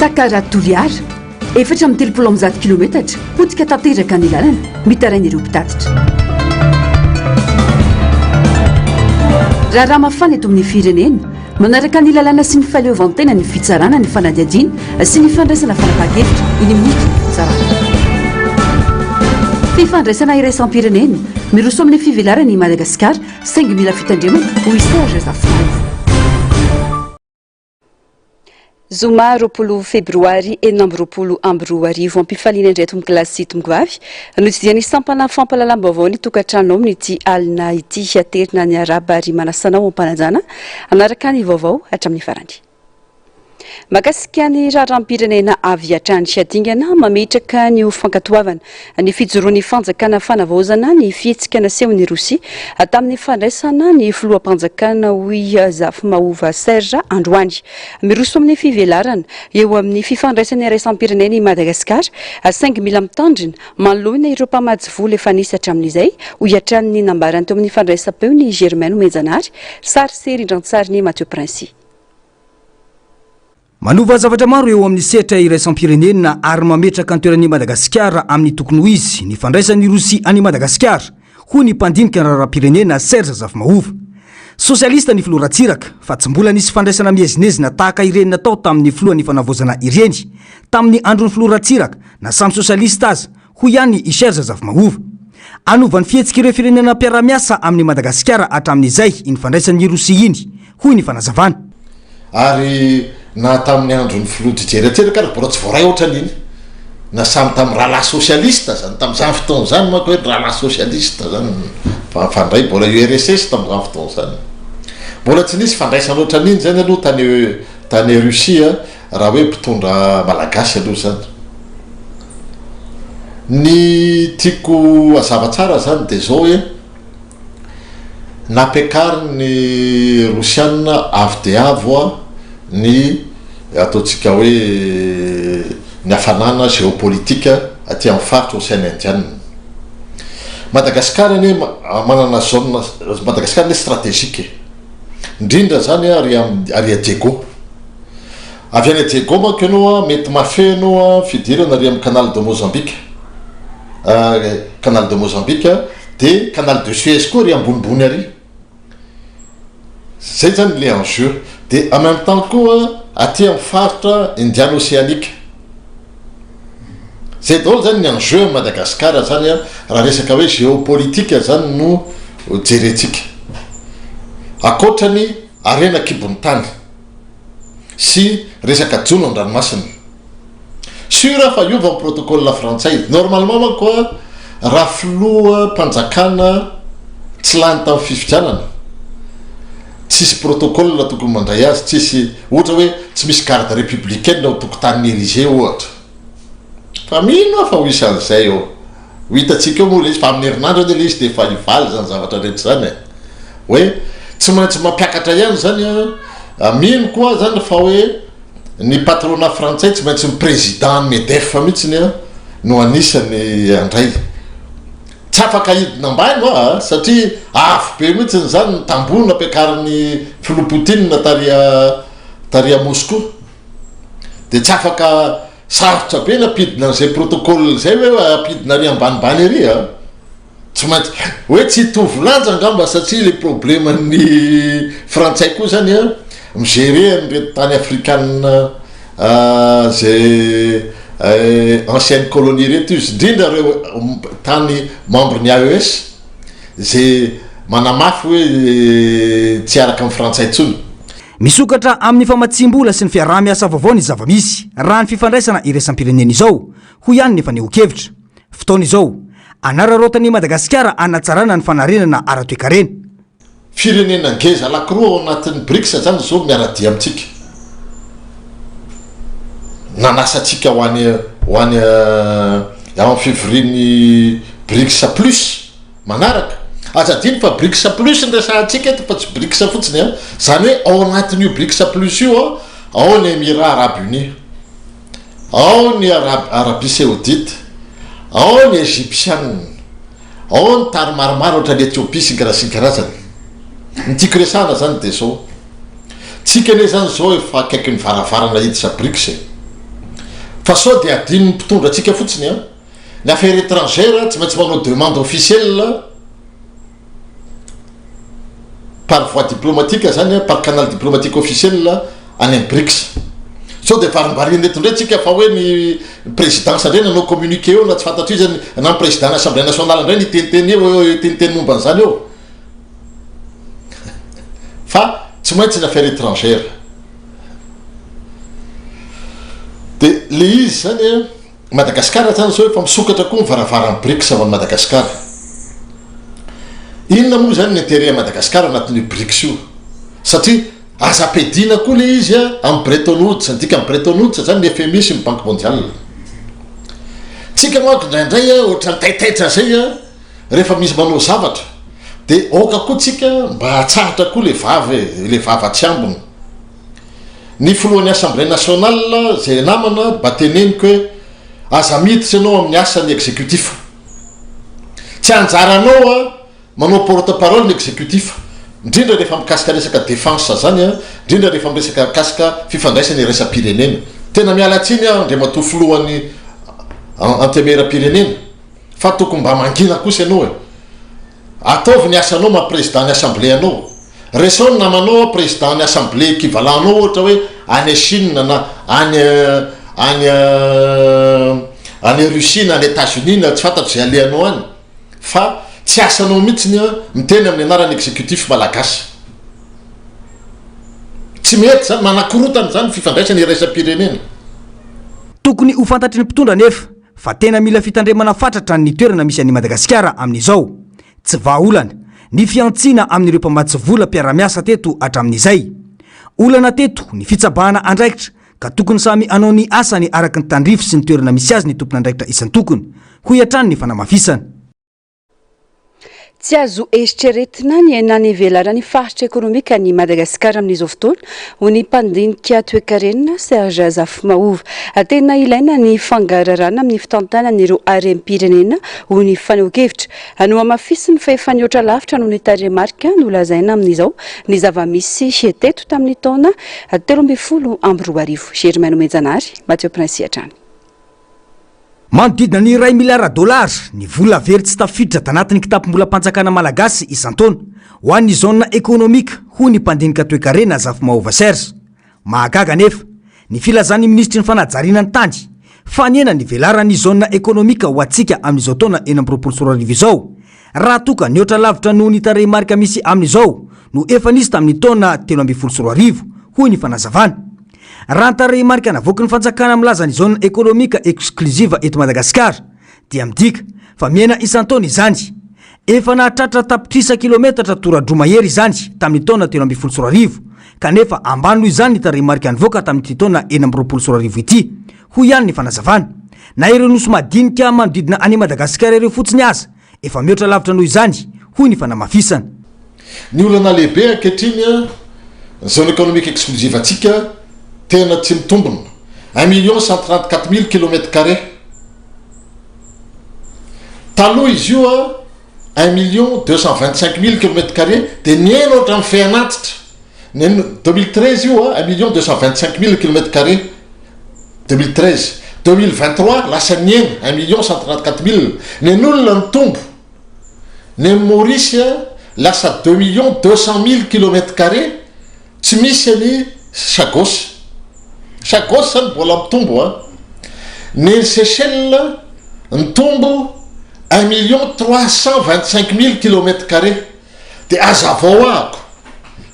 Sakara Toliara, 134 kilometatra, potika tanteraka ny lalana, mitaraina ireo mpitatitra. Raharaha mafana eto amin'ny firenena, manaraka ny lalàna sy ny fahaleovantena ny fitsarana ny fanadihadiana sy ny fandraisana fanapahan-kevitra, hoy ny minisitry ny fitsarana. Fifandraisana iraisam-pirenena, miroso amin'ny fivelarana i Madagasikara saingy mila fitandremana, hoy i Serge Zafimahova. Zoma 20 febroary 2026 Ampifaliana indray tompokolahy sy tompokovavy Notsidihan'ny sampana fampahalalam-baovao ny tokantrano amin'ity alina ity. Aterina ny arahaba ary manasa anao am-panajana hanaraka ny vaovao hatramin'ny farany. Mahakasika ny raharaham-pirenena avy hatrany dingana mametraka ny ho fankatoavana ny fijoroan'ny fanjakana fanavaozana ny fihetsika nasehon'i Rosia tamin'ny fandraisana ny filoham-panjakana hoy Zafimahova Serge androany. Miroso amin'ny fivelarana eo amin'ny fifandraisana iraisam-pirenena i Madagasikara saingy mila mitandrina manoloana ireo mpamatsy vola efa nisy hatramin'izay hoy hatrany ny nambarany teo amin'ny fandraisam-peon'i Germain Nomenjanahary, sary sy rindran-tsarin'i Mathieu Princi. Manova zavatra maro eo amin'ny sehatra iraisam-pirenena ary mametraka ny toeran'i Madagasikara amin'ny tokony ho izy ny fandraisan'i Rosia an'i Madagasikara, hoy ny mpandinika ny raharaham-pirenena Serge Zafimahova. Sosialista ny filoha Ratsiraka fa tsy mbola nisy fandraisana miezinezina tahaka ireny natao tamin'ny filohan'ny fanavaozana ireny tamin'ny andron'ny filoha Ratsiraka na samy sosialista aza hoy ihany i Serge Zafimahova. Hanova ny fihetsik'ireo firenena mpiara-miasa amin'i Madagasikara hatramin'izay iny fandraisan'i Rosia iny, hoy ny fanazavana. Ary na tamin'ny andron'ny filoha Didier Ratsiraka ary mbola tsy voaray ohatran'iny, na samy tamin'ny rahalahy sosialista zany, tamin'izany fotoana izany manko hoe rahalahy sosialista zany mifandray, mbola URSS tamin'izany fotoana izany. Mbola tsy nisy fandraisana ohatran'iny zany aloha tany tany Russie Raha hoe mpitondra malagasy aloha izany. Ny tiako hazava tsara izany dia izao hoe, nampiakarin'ny Rosiana avo dia avo ny ataontsika hoe ny hafanana géopolitique aty amin'ny faritra Oseana Indiana. Madagasikara anie manana zone, Madagasikara anie stratégique e, indrindra izany ary ary à Diego. Avy any Diego manko ianao an, mety mahafeno fidirana ary amin'ny canal de Mozambique, canal de Mozambique, dia canal de Suez koa ary ambonimbony ary. Zay zany le enjeu. Dia en même temps koa aty amin'ny faritra Indiana Oceanique. Zay daholo zany ny enjeu amin'i Madagascar zany an, raha resaka hoe géopolitique zany no jerentsika. Ankoatra ny harena an-kibon'ny tany. sy resaka jono an-dranomasina. Sûr aho fa hiova ny protocole frantsay. Normalement manko a, raha filoha mpanjakana tsy lany tamin'ny fifidianana, tsisy protocole tokony mandray azy, tsisy, ohatra hoe tsy misy garde républicaine ao tokotanin'ny Elysée ohatra. Fa mino aho fa ho hisy an'izay eo. Ho hitantsika eo moa ilay izy fa amin'ny herinandro anie ilay izy dia efa hivaly izany zavatra rehetra izany e. Hoe tsy maintsy mampiakatra ihany izany an. Mino koa aho izany fa hoe ny patronat frantsay tsy maintsy ny président ny MEDEF mihitsy an no anisany handray. Tsy afaka hidina ambany hoa satria avo be mihitsy izany ny tamboho nampiakarin'ny filoha Poutine tary tary à Moscou. Dia tsy afaka Sarotra be ny hampidina an'izay protocole izay hoe hampidina ary ambanimbany ary a! Tsy maintsy hoe tsy hitovy lanja angamba satria le probleman'ny frantsay koa zany a, mi-gerer an'ireto tany afrikana zay ancienne colonie ireto izy, indrindra ireo tany membre ny AES. Izay manamafy hoe tsy hiaraka amin'ny frantsay intsony. Misokatra amin'ny famatsiam-bola sy ny fiaraha-miasa vaovao ny zava-misy raha ny fifandraisana iraisam-pirenena izao, hoy ihany ny fanehoan-kevitra. Fotoana izao, anararaotan'i Madagasikara hanatsarana ny fanarenana ara-toekarena. Firenena ngeza lakroa ao anatin'ny Brics zany zao miara-dia amintsika. Nanasa antsika ho any ho any ao amin'ny fivorian'ny Brics plus manaraka. Aza adino fa Brics plus no resahantsika eto fa tsy Brics fotsiny an. Zany hoe ao anatin'io Brics plus io an, ao ny Emirats Arabes Unis, ao ny Arabie Saoudite, ao ny Egyptiana. Ao ny tary maromaro ohatran'i Ethiopie sy ny sy ny karazany. Ny tiako resahana zany dia zao, tsika anie zany zao efa akaikin'ny varavarana hiditra Brics e. Fa sao dia adinon'ny mpitondra antsika fotsiny an! Ny affaires étrangères tsy maintsy manao demande officielle par voie diplomatique zany an, par canal diplomatique officiel any amin'ny Brics. Sao dia varimbariana eto indray tsika fa hoe ny présidence indray nanao communiqué eo na tsy fantatro iza na ny président ny assemblée nationale indray niteniteny eo niteniteny momba an'izany eo. Fa tsy maintsy ny affaires étrangères. Dia le izy zany an, Madagasikara zany zao efa misokatra koa ny varavaran'ny Brics ho an'i Madagasikara. Inona moa zany ny intérêt an'i Madagasikara anatin'io Brics io? Satria aza ampiadiana koa le izy an amin'ny Bretton Woods, ny dikan'ny Bretton Woods zany ny FMI sy ny Banque Mondiale. Tsika manko indraindray an ohatran'ny taitaitra zay an rehefa misy manao zavatra dia aoka koa tsika mba hatsahatra koa le vava e, le vava tsy ambina. Ny filohan'ny assemblée nationale izay namana mba teneniko hoe aza miditra ianao amin'ny asan'ny executif. Tsy anjaranao a manao porte parole ny executif, indrindra rehefa mikasika resaka défense zany a, indrindra rehefa miresaka mikasika fifandraisana iraisam-pirenena. Tena miala tsiny aho Andriamatoa filohan'ny antemieram-pirenena fa tokony mba mangina kosa ianao e. Ataovy ny asanao maha président ny assemblée anao. Resaho ny namanao ao président ny assemblée equivalent anao ohatra hoe any Chine na any any any Russie na any Etats Unis na tsy fantatro izay alehanao any fa tsy asanao mihitsy ny miteny amin'ny anaran'ny executif malagasy. Tsy mety izany, manakorotana izany ny fifandraisana iraisam-pirenena. Tokony ho fantatry ny mpitondra anefa fa tena mila fitandremana fatratra ny toerana misy an'i Madagasikara amin'izao. Tsy vahaolana ny fihantsiana amin'ireo mpamatsy vola mpiara-miasa teto hatramin'izay. Olana teto ny fitsabahana andraikitra ka tokony samy hanao ny asany araka ny tandrify sy ny toerana misy azy ny tompon'andraikitra isan-tokony, hoy hatrany ny fanamafisana. Tsy azo eritreretina ny hainany velaran'ny faritra ekonomikan'i Madagasikara amin'izao fotoana, hoy ny mpandinika toekarena Serge Zafimahova. Tena ilaina ny fangararana amin'ny fitantanana ireo harem-pirenena, hoy ny fanehoan-kevitra. Nohamafisiny fa efa nihoatra lavitra noho ny tarehimarika nolazaina amin'izao ny zava-misy teto tamin'ny taona 2013. Germain Nomenjanahary, Mathieu Prince hatrany. Manodidina ny iray miliara dolara ny vola very tsy tafiditra tanatin'ny kitapom-bolam-panjakana malagasy isan-taona ho an'ny zone économique, hoy ny mpandinika toekarena Zafimahova Serge. Mahagaga anefa ny filazan'ny minisitry ny fanajariana ny tany fa nihena ny velaran'ny zone économique ho antsika amin'izao taona 2026 izao raha toa ka nihoatra lavitra noho ny tarehimarika misy amin'izao no efa nisy tamin'ny taona 2013, hoy ny fanazavana. Raha ny tarehimarika navoaky ny fanjakana milaza ny zone économique exclusive eto Madagasikara dia midika fa mihena isan-taona izany. Efa nahatratra tapitrisa kilometatra toradroa mahery izany tamin'ny taona 2013 kanefa ambany noho izany ny tarehimarika nivoaka tamin'ity taona 2026 ity, hoy ihany ny fanazavana. Na ireo nosy madinika manodidina an'i Madagasikara ireo fotsiny aza Efa mihoatra lavitra noho izany, hoy ny fanamafisana. Ny olana lehibe ankehitriny, ny zone économique exclusive antsika tena tsy mitombina, un million cent trente quatre mille kilomètres carrés. Taloha izy io un million deux cent vingt cinq mille kilomètres carrés dia nihena ohatran'ny fean'antitra. Ny 2013 io un million deux cent vingt cinq mille kilomètres carrés. 2013, 2023 lasa nihena, un million cent trente quatre mille, ny an'olona nitombo, ny an'i Maurice lasa deux millions deux cent mille kilomètres carrés, tsy misy an'i Chagos, Chagos zany mbola mitombo an, ny an'i Seychelles nitombo un million trois cent vingt cinq mille kilomètres carrés. Dia azavao ahako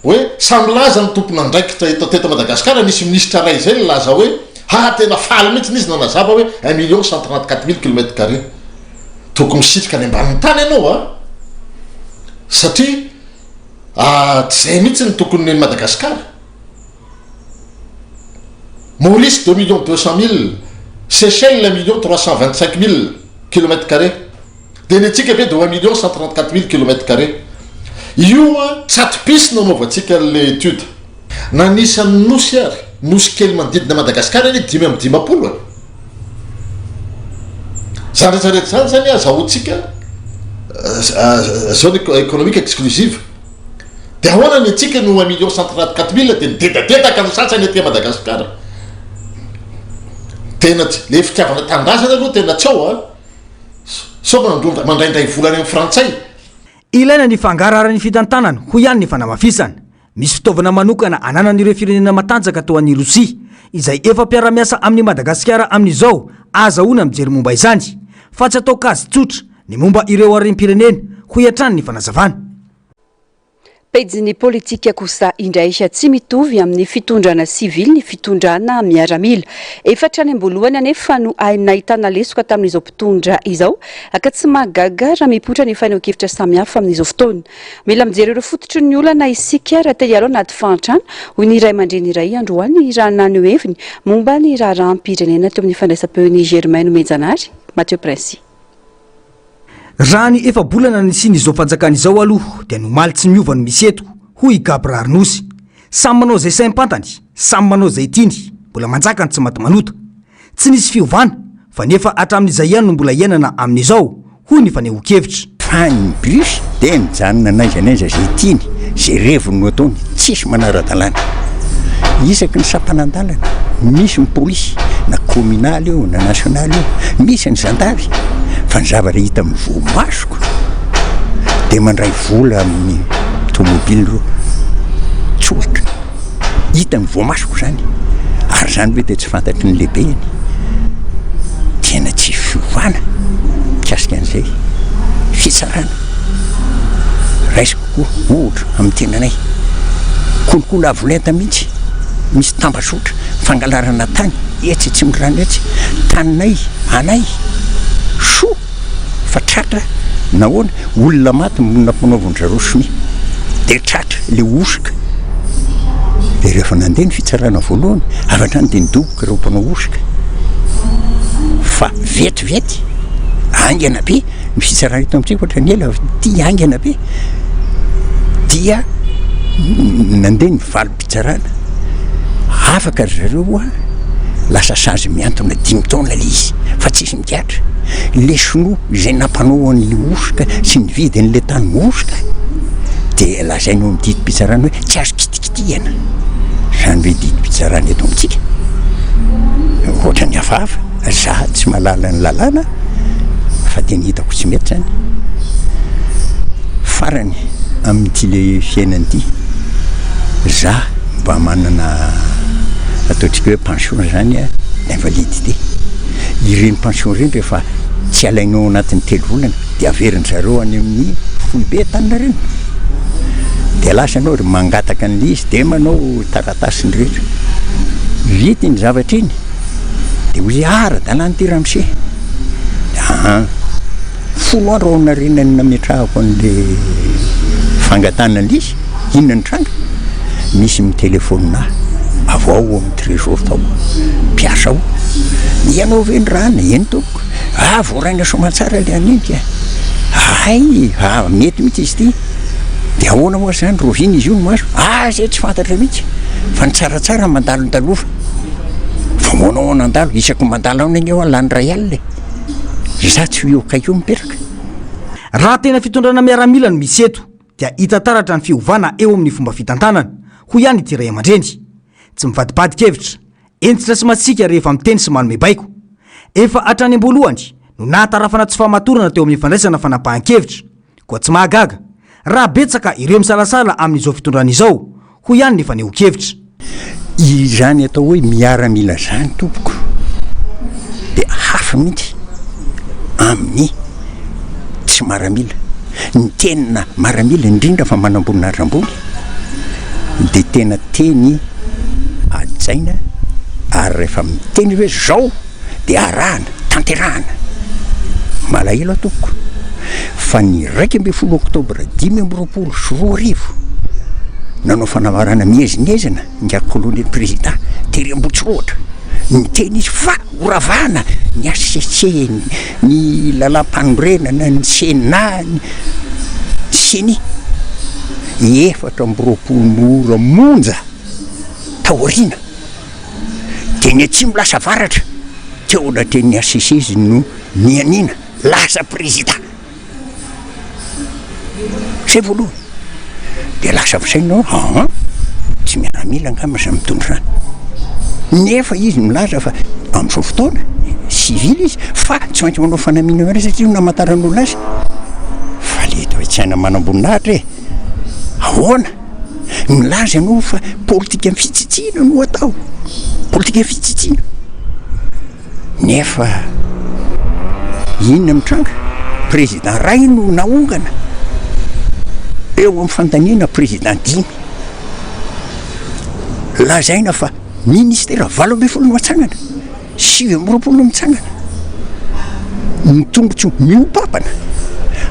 hoe samy milaza ny tompon'andraikitra eto teto Madagasikara, nisy minisitra iray izay nilaza hoe ha tena faly mihitsy izy nanazava hoe un million cent trente quatre mille kilomètres carrés. Tokony misitrika any ambanin'ny tany ianao a! Satria tsy izay mihitsy no tokony nen'i Madagasikara. Maurice deux millions deux cent mille, Seychelles un million trois cent vingt cinq mille kilomètres carrés. Dia ny antsika ve de un million cent trente quatre mille kilomètres carrés? Io an tsy ato-pisy no anaovantsika an'ilay étude. Na ny isan'ny nosy ary, nosy kely manodidina Madagasikara anie 55 e! Zany rehetra rehetra zany zany azahoantsika zone économique exclusive. Dia ahoana ny antsika no un million cent trente quatre mille dia midedadedaka ny sasany aty Madagasikara? Tena tsy, le fitiavana tanindrazana aloha tena tsy ao a! Sao mandondra, mandraindray vola any amin'ny frantsay. Ilaina ny fangaraharan'ny fitantanana, hoy ihany ny fanamafisana. Misy fitaovana manokana ananan'ireo firenena matanjaka toa an'i Rosia, izay efa mpiara-miasa amin'i Madagasikara amin'izao, ahazahoana mijery momba izany, fa tsy atao kajy tsotra ny momba ireo harem-pirenena, hoy hatrany ny fanazavana. Pejin'ny politika kosa indray, tsy mitovy amin'ny fitondrana sivily ny fitondrana miaramila. Efa hatrany am-boalohany anefa no nahitana lesoka tamin'izao mpitondra izao, ka tsy mahagaga raha mipoitra ny fanehoan-kevitra samihafa amin'izao fotoana. Mila mijery ireo fototry ny olana isika raha te hiala ao anaty fahantrana, hoy ny ray aman-dreny iray androany raha naneho heviny momba ny raharaham-pirenena teo amin'ny fandraisam-peon'i Germain Nomenjanahary, Mathieu Princi. Raha ny efa-bolana nisian'izao fanjakana izao aloha dia ny omaly tsy miova no misy eto, hoy i Gaby Raharinosy. Samy manao izay saim-pantany, samy manao izay tiany, mbola manjaka ny tsy maty manota. Tsy nisy fiovana, fa nefa hatramin'izay ihany no mbola iainana amin'izao, hoy ny fanehoan-kevitra. Fa ny bus dia mijanona n'aiza n'aiza izay tiany, izay reviny no ataony, tsisy manara-dalàna. Isaky ny sampanan-dalana misy ny polisy, na communal io na national io, misy ny zandary, fa ny zavatra hita amin'ny voamasoko dia mandray vola amin'ny tomobile ireo, tsolotra. Hita ny voamasoko izany, ary izany ve dia tsy fantatry ny lehibeny? Tena tsy fiovana mikasika an'izay fitsarana. Raisiko koa ohatra amin'ny tenanay, kolikoly avo lenta mihitsy, misy tambazotra fangalarana tany etsy Atsimondrano etsy, taninay, anay, soa. fa tratra nahoana? Olona maty no nampanaovin-dry zareo sonia dia tratra ilay hosoka, dia rehefa nandeha ny fitsarana voalohany avy hatrany dia nidoboka ireo mpanao hosoka fa vetivety haingana be ny fitsarana eto amintsika ohatran'ny ela fa ity haingana be dia nandeha ny valim-pitsarana, afaka ry zareo an, lasa sazy mihantona dimy taona ilay izy fa tsisy migadra. Le sinoa izay nampanao an'le hosoka sy nividy an'le tany hosoka dia lazainy ao amin'ny didim-pitsarana hoe tsy azo kitikitihana. Izany ve didim-pitsarana eto amintsika? Ohatran'ny hafahafa. Za tsy mahalala ny lalàna fa tena hitako tsy mety izany. Farany amin'ity le fiainana ity, za mba manana ataontsika hoe pension izany d'invalidité. Ireny pension ireny rehefa tsy alainao ao anatin'ny telo volana dia averin-dry zareo any amin'ny foibe Antaninarenina. Dia lasa ianao ry mangataka an'ilay izy dia manao taratasy ny rehetra. Vita iny zavatra iny dia hoy izy ah ara-dalàna ity ramose. Dia aa folo andro ao aorianan'ny nametrahako an'ilay fangatahana an'ilay izy, inona no nitranga? Misy mi-telephone ahy avy ao amin'ny trésor tao, mpiasa ao, ianao ve ny rana? Eny tompoko. Ah voaraina soamantsara ilay hanenjika. Hay, ah mety mihitsy izy ity. Dia ahoana moa izany, rahoviana izy io no azo? Ah izay tsy fantatra mihitsy, fa ny tsaratsara mandalondalova. Fa moa anao nandalo, isaky ny mandalo any anie aho lany iray alina e. Izaho tsy ho eo akaiky eo mipetraka. Raha tena fitondrana miaramila no misy eto dia hita taratra ny fiovana eo amin'ny fomba fitantanana, hoy ihany ity ray aman-dreny. Tsy mivadibadika hevitra, hentitra sy masiaka rehefa miteny sy manome baiko. Efa hatrany am-boalohany no nahatarafana tsy fahamatorana teo amin'ny fandraisana fanapahan-kevitra. Koa tsy mahagaga raha betsaka ireo misalasala amin'izao fitondrana izao, hoy ihany ny fanehoan-kevitra. Izany atao hoe miaramila izany tompoko dia hafa mihitsy amin'ny tsy maramila. Ny tena maramila indrindra fa manamboninahitra ambony dia tena teny hajaina ary rehefa miteny izy hoe zao dia arahana, tanterahana. Malahelo aho tompoko fa ny 11 oktobra 2025 nanao fanambarana miezinezina ingahy colonel président tery Ambohitsirohotra, niteny izy fa horavana ny HCC, ny lalàmpanorenana, ny Sénat, ny Ceni. 24 ora monja taoriana dia ny atsimo lasa avaratra, teo anatrehan'ny HCC izy no nianiana lasa prezida. Zay voalohany. Dia lasa fisainana hoe aa tsy miaramila angamba izany mitondra izany. Nefa izy milaza fa. Amin'izao fotoana, civil izy fa tsy maintsy manao fanamiana miaraka satria io no namantaran'olona azy. Fa le toe-tsaina manamboninahitra e! Ahoana? Milaza ianao fa politikan'ny fitsitsiana no atao, politikan'ny fitsitsiana. Nefa inona mitranga? Président ray no naongana eo amin'ny fandaniana président dimy. Lazaina fa ministera 18 no atsangana, 29 no mitsangana. Ny tombontsoa mihoa-papana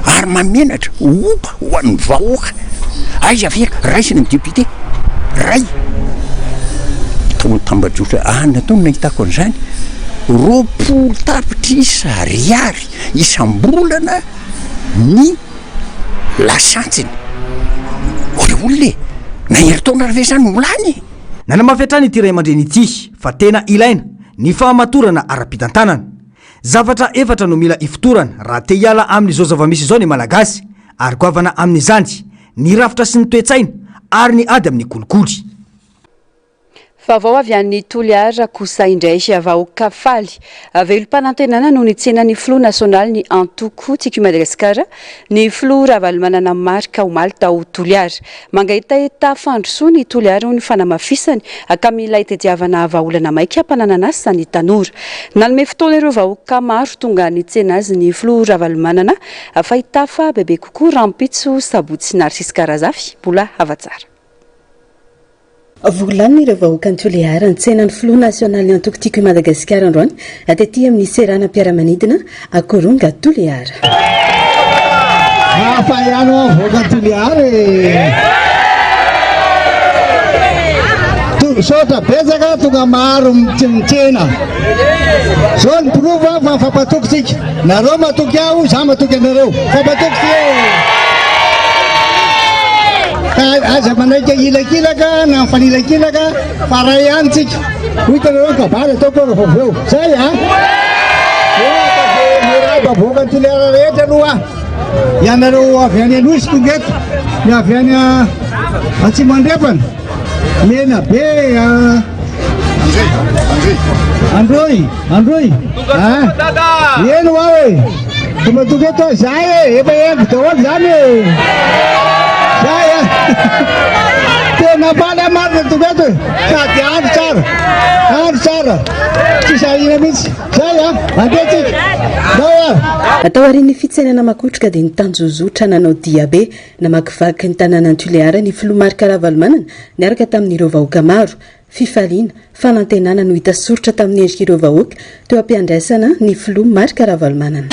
ary mahamenatra opa ho an'ny vahoaka. Aiza ve raisina ny député ray tao amin'ny tambajotra any tao no nahitako an'izany, 20 tapitrisa ariary isam-bolana ny lasantsiny. Hoy olona e, na herintaona ary ve izany no lany e? Nanamafy hatrany ity ray aman-dreny ity fa tena ilaina ny fahamatorana ara-pitantanana. Zavatra efatra no mila ifotorana raha te hiala amin'izao zava-misy izao ny Malagasy ary goavana amin'izany ny rafitra sy ny toe-tsaina ary ny ady amin'ny kolikoly. Vaovao avy any Toliara kosa indray, vahoaka faly, velom-panantenana no nitsenan'ny filoha nasionalin'ny antoko Tiako i Madagasikara, ny filoha Ravalomanana Marc omaly tao Toliara. Mangetaheta fandrosoana i Toliara hoy ny fanamafisany ka mila itediavana vahaolana maika hampananana asa ny tanora. Nanome fotoana ireo vahoaka maro tonga nitsena azy ny filoha Ravalomanana fa hitafa bebe kokoa rahampitso sabotsy. Narcisse Karazafy, Mbola Havatsara. Vory lanona ireo vahoakan'i Toliara nitsena ny filoha nasionalin'ny antoko Tiako i Madagasikara androany tety amin'ny seranam-piaramanidina Akoronga Toliara. Hafa ihany hoa vahoakan'i Toliara e! Misaotra betsaka tonga maro mitsena. Zao ny porofo fa mifampatoky tsika. Nareo matoky aho, za matoky anareo. Mifampatoky tsika e! Ka aza manaiky ahilakilaka na mifanilakilaka fa ray ihany tsika. Ho hitanareo ny kabary ataoko rehefa avy eo. Zay a! Miarahaba vahoaka Toliara rehetra aloha. Ianareo avy any Anosy tonga eto, ny avy any Atsimo Andrefana, Menabe, Androy, Androy. Ah. Eny ho aho e. Tonga tonga eto aho zay e. Efa henoko daholo zany e. Zay a. Tena faly aho marina tonga eto e. Sady andro tsara. Andro tsara. Tsy sahina mihitsy. Zay a. Andeha tsika. Ndao a. Taorian'ny fitsenana makotroka dia nitanjozotra nanao diabe namakivaky ny tanànan'i Tuléar ny filoha Marc Ravalomanana niaraka tamin'ireo vahoaka maro. Fifaliana, fanantenana no hita soritra tamin'ny endrik'ireo vahoaka teo am-piandraisana ny filoha Marc Ravalomanana.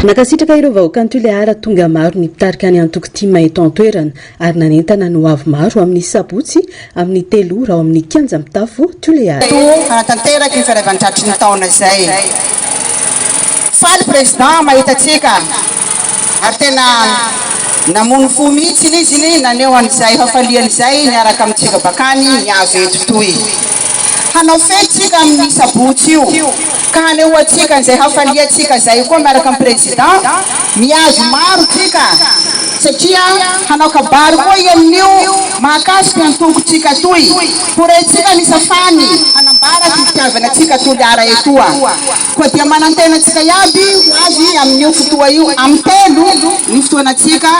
Nankasitraka ireo vahoakan'i Tuléar tonga maro ny mpitarika ny antoko tim eto an-toerana ary nanentana ny ho avy maro amin'ny sabotsy amin'ny telo ora ao amin'ny kianja mitafo Tuléar. Hanatanteraka io firaivantratry ny taona izay. Faly Président mahita antsika ary tena Namono fo mihitsy izy ny naneho an'izay hafaliany izay niaraka amintsika bakany ny avy eto toy. Hanao fety tsika amin'ny sabotsy io ka hanehoantsika an'izay hafaliantsika izay koa miaraka amin'ny Président, miavy maro tsika satria hanao kabary koa i amin'io mahakasika ny antokontsika toy. Ho rentsika ny safany hanambara ty fitiavana antsika Toliara etoa. Koa dia manantena antsika iaby ho avy amin'io fotoa io amin'ny telo ny fotoanantsika,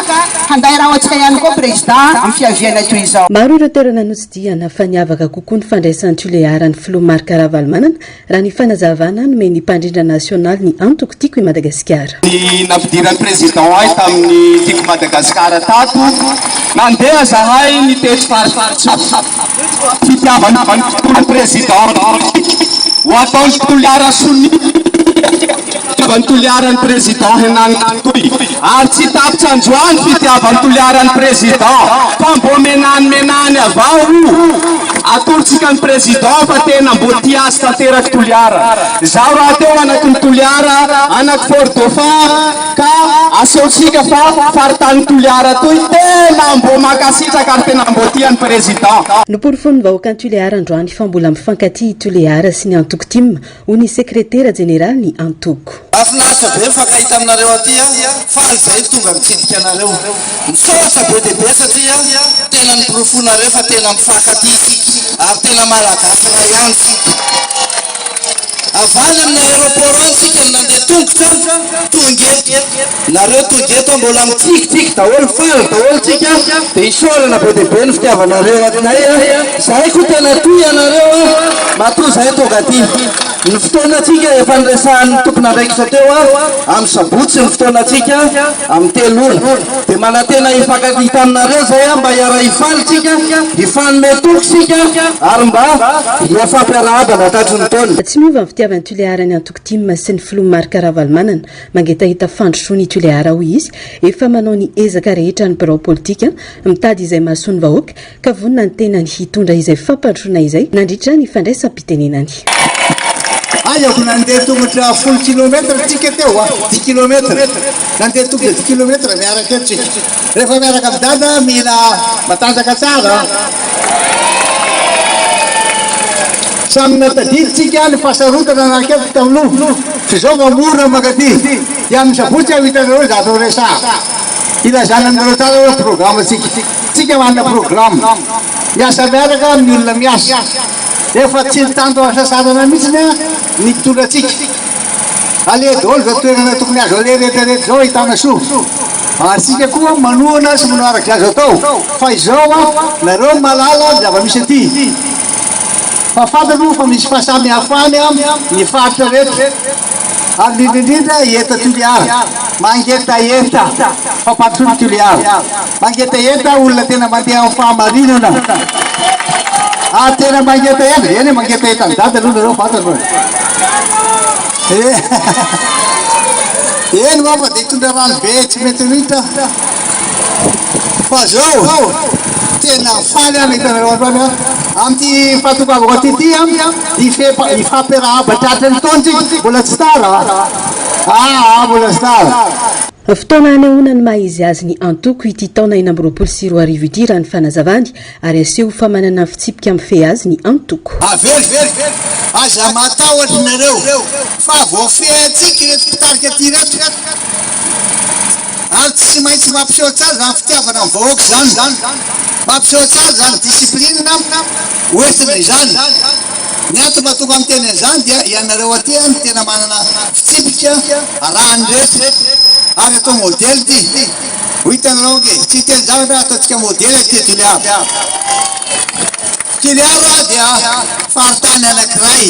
handay raho antsika ihany koa Président amin'ny fiaviana toy izao. Maro ireo toerana notsidihana fa niavaka kokoa ny fandraisan'i Tuléar ny filoha Marc Ravalomanana raha ny fanazavana nomen'ny mpandrindra nasionaly ny antoko Tiako i Madagasikara. Ny nampidiran'ny Président ahy tamin'ny Tiako Madagasikara tato, nandeha zahay nitety faritra. Fitiavana ny Président ho ataon'i Toliara sonia. fitiavan'i Toliara ny Président henaniky toy ary tsy tapitra androany fitiavan'i Toliara ny Président fa mbô menany menany avao io Atorotsika ny Président fa tena mbô tia azy tanteraky Toliara Zaho rahateo anaky ny Toliara anaky Fort Dauphin ka asehontsika fa faritany Toliara toy tena mbô mankasitraka ary tena mbô tia ny Président. Noporofoin'ny vahoakan'i Tuléar androany fa mbola mifankatia i Tuléar sy ny antoko tim, hoy ny sekretera jeneralin'ny antoko. Mahafinaritra be mifankahita aminareo aty a! Faly zahay tonga mitsidika anareo. Misaotra be dia be satria tena noporofoinareo fa tena mifankatia isika ary tena Malagasy iray ihany isika. Avy any amin'ny aéroport any isika no nandeha tongotra tonga eto. Nareo tonga eto mbola mitsikitsiky daholo, faly daholo tsika dia isaorana be dia be ny fitiavanareo anay a! Zahay koa tena tia anareo a! Matoa zahay tonga aty. Ny fotoanantsika efa niresahan'ny tompon'andraikitra teo a, amin'ny sabotsy ny fotoanantsika amin'ny 3 ora. Dia manantena hifankahita aminareo zay a, mba hiara-hifaly tsika, hifanome toky isika ary mba hifampiarahabana tratry ny taona. Tsy miova ny fitiavan'i Tuléar ny antoko tim sy ny filoha Marc Ravalomanana. Mangetaheta fandrosoana i Tuléar hoy izy, efa manao ny ezaka rehetra ny birao politika mitady izay mahasoa ny vahoaka ka vonona ny tenany hitondra izay fampandrosoana izay nandritra ny fandraisam-pitenenany. Aiako nandeha tongotra folo kilomètre tsika teo a, dix kilomètre, nandeha tongotra dix kilomètre miaraka eto tsika. Rehefa miaraka amin'i Dada mila matanjaka tsara an. Samy natadidy tsika ny fahasarotana nanakaiky tamin'o, f'izao vao mora mankaty. Dia amin'ny sabotsy aho hitanareo zavatra ho resahako. Hilazana aminareo tsara hoe programme tsika. Tsika manana programme. Miasa miaraka amin'ny olona miasa. Efa tsy nitanto hasasarana mihitsy ny ny mpitondra antsika. Aleha daholo izao toerana tokony azo aleha rehetra rehetra izao ahitana soa. Ary tsika koa manohana sy manao araka izay azo atao. Fa izao an, nareo mahalala ny zava-misy aty. Fa fantatro fa misy fahasamihafany ny faritra rehetra. Ary indrindra indrindra eto Toliara. Mangetaheta fampandrosoana Toliara. Mangetaheta olona tena mandeha amin'ny fahamarinana. Ary tena mangetaheta, eny e, mangetaheta an'i Dada aloha nareo fantatro e. Eny hoa fa dia hitondra rano be tsy mety mihitsy aho. Fa zao, tena faly aho nahita anareo androany an. Amin'ity fahatongavako aty ity an, hifampiarahaba tratry ny taona tsika, mbola tsy tara an. Aa, mbola tsy tara. Fotoana hanehoana ny maha izy azy ny antoko ity taona 2026 ity raha ny fanazavany ary aseho fa manana fitsipika mifehy azy ny antoko. Averiko, aza matahotra nareo fa voafehintsika ireto mpitarika aty ireto ary tsy maintsy mampiseho tsara izany fitiavana ny vahoaka izany, mampiseho tsara izany discipline hoentina izany. Ny antony mahatonga miteny an'izany dia ianareo aty no tena manana fitsipika arahan'ny rehetra ary atao modely ity. Ho hitanareo ange, tsy hiteny zavatra aho, ataontsika modely aty Toliara. Toliara dia faritany anankiray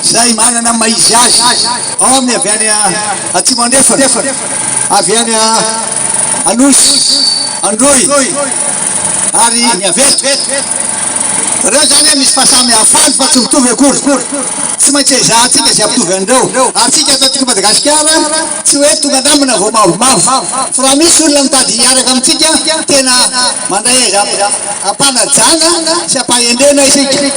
izay manana ny maha izy azy, ao amin'ny avy any Atsimo Andrefana, avy any Anosy, Androy ary ny avy eto. Ireo izany misy fahasamihafany fa tsy mitovy akory. Tsy maintsy ezahantsika izay hampitovy an'ireo. Ary tsika ato antsika Madagasikara tsy hoe tonga namana vao mavomavo. Fa raha misy olona mitady hiaraka amintsika tena mandray azy am-panajana sy am-pahendrena isika.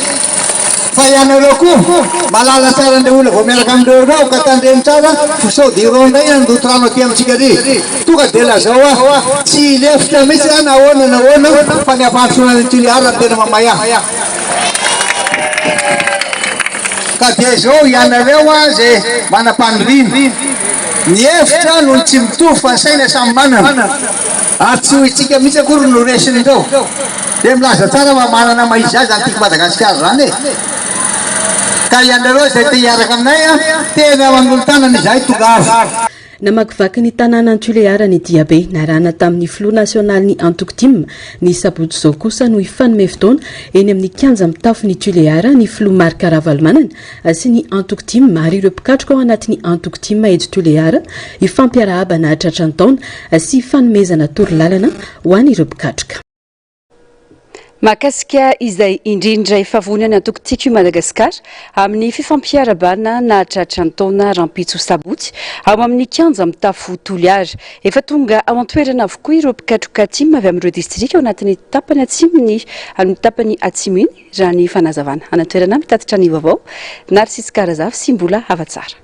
Fa ianareo koa mahalala tsara an'ireo olona vao miaraka amin'ireo ireo ka tandremo tsara fa sao dia ireo indray handoto rano aty amintsika aty. Tonga dia lazao aho, tsy hilefitra mihitsy aho na ahoana na ahoana fa ny hampandrosoana an'i Toliara no tena mamay ahy. Ka dia izao ianareo izay manam-paniriana, ny hevitra no tsy mitovy fa ny saina samy manana, ary tsy ho isika mihitsy akory no resin'ireo. Dia milaza tsara fa manana maha izy azy izany tiako Madagasikara izany e! Ka ianareo izay te hiaraka aminay, tena manolo-tanana izahay tongava. Namakivaky ny tanànan'i Tuléar ny diabe narahana tamin'ny filoha nasionalin'ny antoko tim. Ny sabotsy izao kosa no hifanome fotoana eny amin'ny kianja mitafon'i Tuléar ny filoha Marc Ravalomanana sy ny antoko tim ary ireo mpikatroka ao anatin'ny antoko tim eto Tuléar hifampiarahaba nahatratra ny taona sy hifanomezana torolalana ho an'ireo mpikatroka. Mahakasika izay indrindra, efa vonona ny antoko Tiako i Madagasikara amin'ny fifampiarahabana nahatratra ny taona rahampitso sabotsy ao amin'ny kianja mitafo Toliara. Efa tonga ao an-toerana avokoa ireo mpikatroka tim avy amin'ireo distrika ao anatin'ny tapany atsimon'ny amin'ny tapany atsimo iny, raha ny fanazavana. Any an-toerana mitatitra ny vaovao, Narcisse Karazafy sy Mbola Havatsara.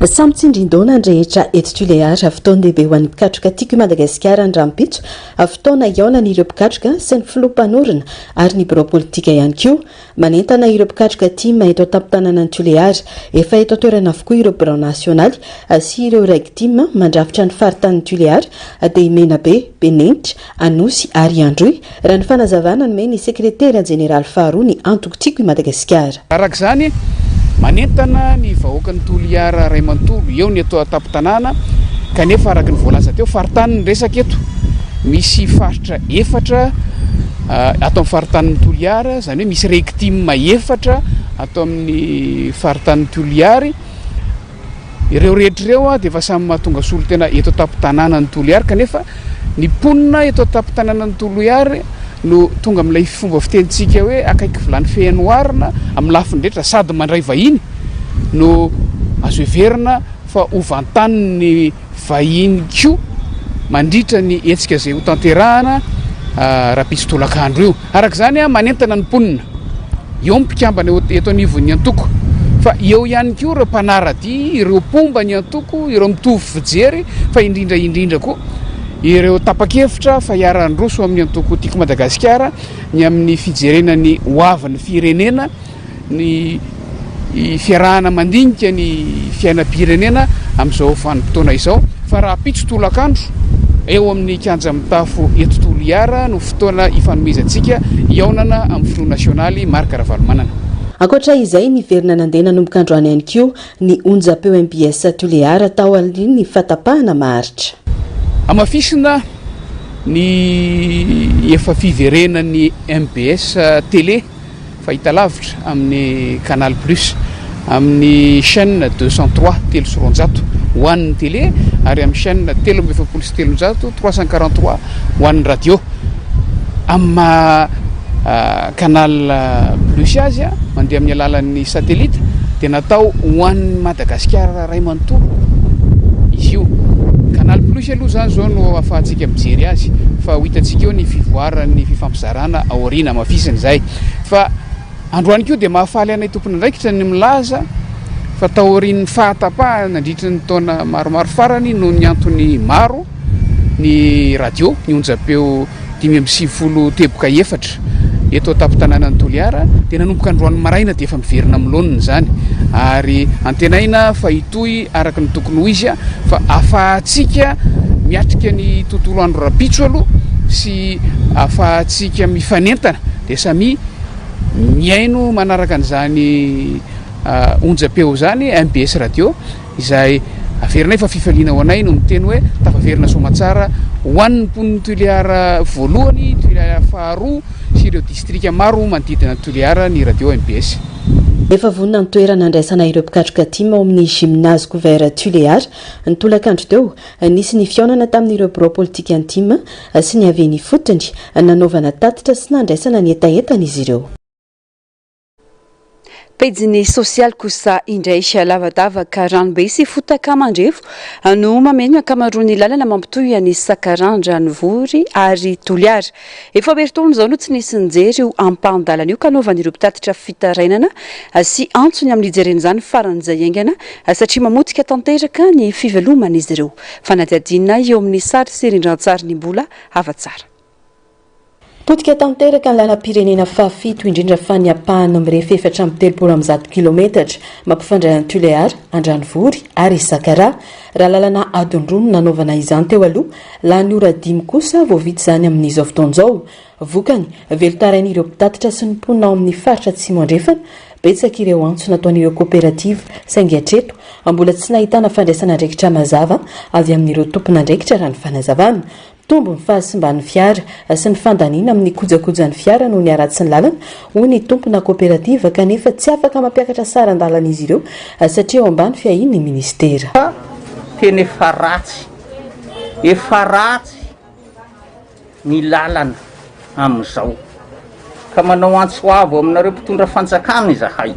Samy tsindrin-daona ny rehetra eto Tuléar. Fotoan-dehibe ho an'ny mpikatroka Tiako i Madagasikara ny rahampitso. Fotoana hihaonan'ireo mpikatroka sy ny filoha mpanorina ary ny birao politika ihany koa. Manentana ireo mpikatroka tim eto an-tampon-tanànan'i Tuléar. Efa eto an-toerana avokoa ireo birao nasionaly sy ireo reg tim mandrafitra ny faritanin'i Tuléar dia i Menabe, Benenitra, Anosy ary Androy, raha ny fanazavana nomen'ny sekretera jeneraly faharoa ny antoko Tiako i Madagasikara. Araka izany, manentana ny vahoakan'i Toliara iray manontolo, eo ny eto an-tampon-tanàna, kanefa araka ny voalaza teo, faritany ny resaka eto, misy faritra efatra ato amin'ny faritanin'i Toliara, izany hoe misy Rectim efatra ato amin'ny faritanin'i Toliary. Ireo rehetra ireo dia efa samy mahatonga solontena eto an-tampon-tanànan'i Toliary kanefa ny mponina eto an-tampon-tanànan'i Toliary no tonga amin'ilay fomba fitenintsika hoe akaiky vilany feno arina amin'ny lafiny rehetra sady mandray vahiny no azo heverina fa ho vantanin'ny vahiny koa mandritra ny hetsika izay hotanterahana rahampitso tolakandro io. Araka izany, manentana ny mponina, eo ny mpikambana eto anivon'ny antoko, fa eo ihany koa ireo mpanara-dia, ireo mpomba ny antoko, ireo mitovy fijery, fa indrindra indrindra koa ireo tapa-kevitra fa hiara-handroso amin'ny antoko Tiako Madagasikara ny amin'ny fijerena ny hoavin'ny firenena. ny fiarahana mandinika ny fiainam-pirenena amin'izao vanim-potoana izao fa rahampitso tolakandro eo amin'ny kianja mitafo eto Toliara no fotoana hifanomezantsika hihaonana amin'ny filoha nasionaly Marc Ravalomanana. Ankoatra izay, niverina nandeha nanomboka androany ihany koa ny onjam-peo mbs Tulear tao aorian'ny fahatapahana maharitra. Hamafisina ny efa fiverenan'ny mbs Télé. Fahitalavitra amin'ny Canal Plus, amin'ny chaîne 203, 203, ho an'ny télé ary amin'ny chaîne 343, 343, ho an'ny radio. Amin'ny maha Canal Plus azy, mandeha amin'ny alalan'ny satellite, dia natao ho an'i Madagasikara iray manontolo izy io. Canal Plus aloha izany izao no ahafahantsika mijery azy, fa ho hitantsika eo ny fivoaran'ny fifampizarana aoriana, hamafisina izay. Fa androany koa dia mahafaly anay tompon'andraikitra ny milaza fa taorian'ny fahatapahana nandritry ny taona maromaro farany noho ny antony maro ny radio, ny onjam-peo 95 teboka efatra eto an-tampon-tanànan'i Toliara dia nanomboka androany maraina dia efa miverina amin'ny laoniny izany ary antenaina fa hitohy araka ny tokony ho izy fa afahantsika miatrika ny tontolo andro rahampitso aloha sy afahantsika mifanentana dia samia mihaino manaraka an'izany onjam-peo izany mbs radio izay averinay fa fifaliana ho anay no miteny hoe tafaverina soamatsara ho an'ny mponin'i Toliara voalohany, Toliara faharoa sy ireo distrika maro manodidina an'i Toliara ny radio mbs. Efa vonona ny toerana handraisana ireo mpikatroka tim ao amin'ny Gymnase Couvert Tuléar. Ny tolakandro teo, nisy ny fihaonana tamin'ireo birao politikan'ny tim sy ny avy eny ifotony, nanaovana tatitra sy nandraisana ny hetahetan'izy ireo. Pejin'ny sosialy kosa indray, lavadavaka, ranobe sy fotaka mandrevo no mameno ny ankamaroan'ny lalana mampitohy an'i Sakarandra, Nivory ary Toliara. Efa ho herintaona izao no tsy nisy nijery io ampahan-dalana io ka anaovan'ireo mpitatitra fitarainana sy antso ny amin'ny hijerena izany faran'izay haingana satria mamotika tanteraka ny fiveloman'izy ireo. Fanadihadiana eo amin'ny sary sy rindran-tsarin'i Mbola Havatsara. Potika tanteraka ny lalam-pirenena fahafito, indrindra fa ny ampahany mirefy 134 kilometatra mampifandray an'i Tuléar, Andranovory ary Sakaraha. Raha lalana adiny roa no nanaovana izany teo aloha, lany ora dimy kosa vao vita izany amin'izao fotoana izao. Vokany, velon-tarain'ireo mpitatitra sy ny mponina ao amin'ny faritra Atsimo Andrefana, betsaka ireo antso nataon'ireo kaoperativa, saingy hatreto, mbola tsy nahitana fandraisana andraikitra mazava avy amin'ireo tompon'andraikitra raha ny fanazavana. Mitombo ny fahasimban'ny fiara sy ny fandaniana amin'ny kojakojan'ny fiara noho ny haratsin'ny lalana, hoy ny tompona kaoperativa, kanefa tsy afaka mampiakatra saran-dalana izy ireo satria eo ambany fiahian'ny minisitera. Fa tena efa ratsy, efa ratsy ny lalana. amin'izao. Ka manao antso avo aminareo mpitondra fanjakana izahay,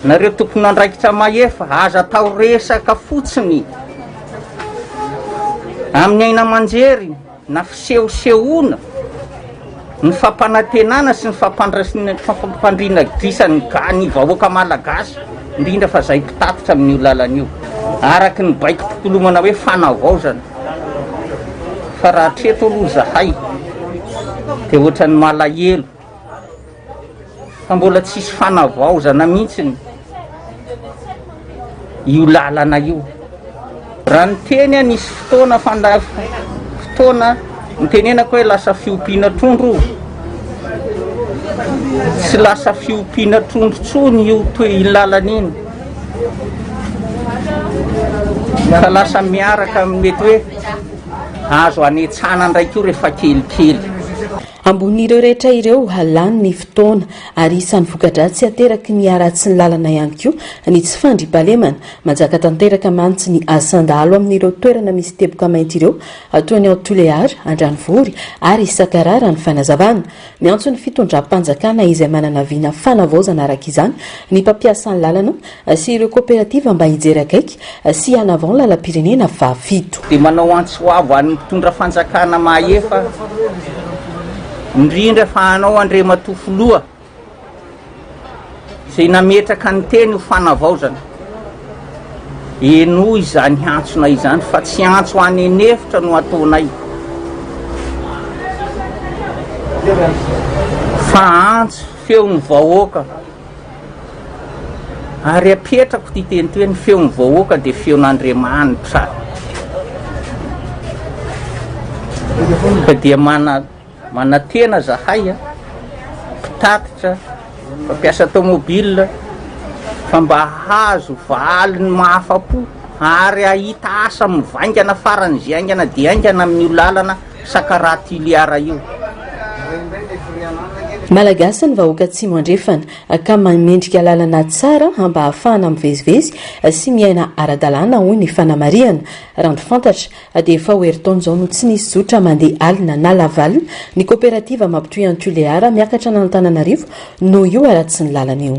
nareo tompon'andraikitra mahefa, aza atao resaka fotsiny amin'ny aina aman-jery na fisehosehoana ny fampanantenana sy ny fampandriana gisa ny ga ny vahoaka malagasy, indrindra fa izay mpitatitra amin'io lalana io, araka ny baikom-pitolomana hoe fanavaozana. Fa raha hatreto aloha izahay dia ohatran'ny malahelo fa mbola tsisy fanavaozana mihitsiny io lalana io. Raha niteny aho nisy fotoana fanda fotoana nitenenako hoe lasa fiompiana trondro io. Tsy lasa fiompiana trondro intsony io toe iny lalana iny. Fa lasa miaraka amin'ny mety hoe azo hanetsana indray koa rehefa kelikely. Ambonin'ireo rehetra ireo, lany ny fotoana ary isan'ny voka-dratsy ateraky ny haratsin'ny lalana ihany koa ny tsy fandriampahalemana. Manjaka tanteraka mantsy ny asan-dahalo amin'ireo toerana misy teboka mainty ireo toy ny ao Tulear, Andranovory ary Sakaraha raha ny fanazavana. Miantso ny fitondram-panjakana izay manana vina fanavaozana araka izany ny mpampiasa ny lalana sy ireo koperativa mba hijery akaiky sy hanavao ny lalam-pirenena fahafito. Dia manao antso avo an'ny mpitondra fanjakana mahefa, indrindra fa anao Andriamatoa Filoha izay nametraka ny teny ho fanavaozana. Henoy izany antsonay izany fa tsy antso any an'efitra no ataonay fa antso feon'ny vahoaka ary apetrako ity teny ity hoe ny feon'ny vahoaka dia feon'Andriamanitra fa dia mana Manantena zahay a, mpitatitra, mpampiasa tomobile fa mba hahazo valiny mahafa-po ary hahita asa mivaingana faran'izay haingana dia haingana amin'io lalana Sakaraha Toliara io. Malagasy ny vahoaka Atsimo Andrefana ka mendrika lalana tsara mba hahafahana mivezivezy sy miaina ara-dalàna hoy ny fanamarihana. Raha ny fantatra dia efa ho herintaona izao no tsy nisy zotra mandeha alina na lavalina ny koperativa mampitohy an'i Tulear miakatra an'Antananarivo noho io haratsin'ny lalana io.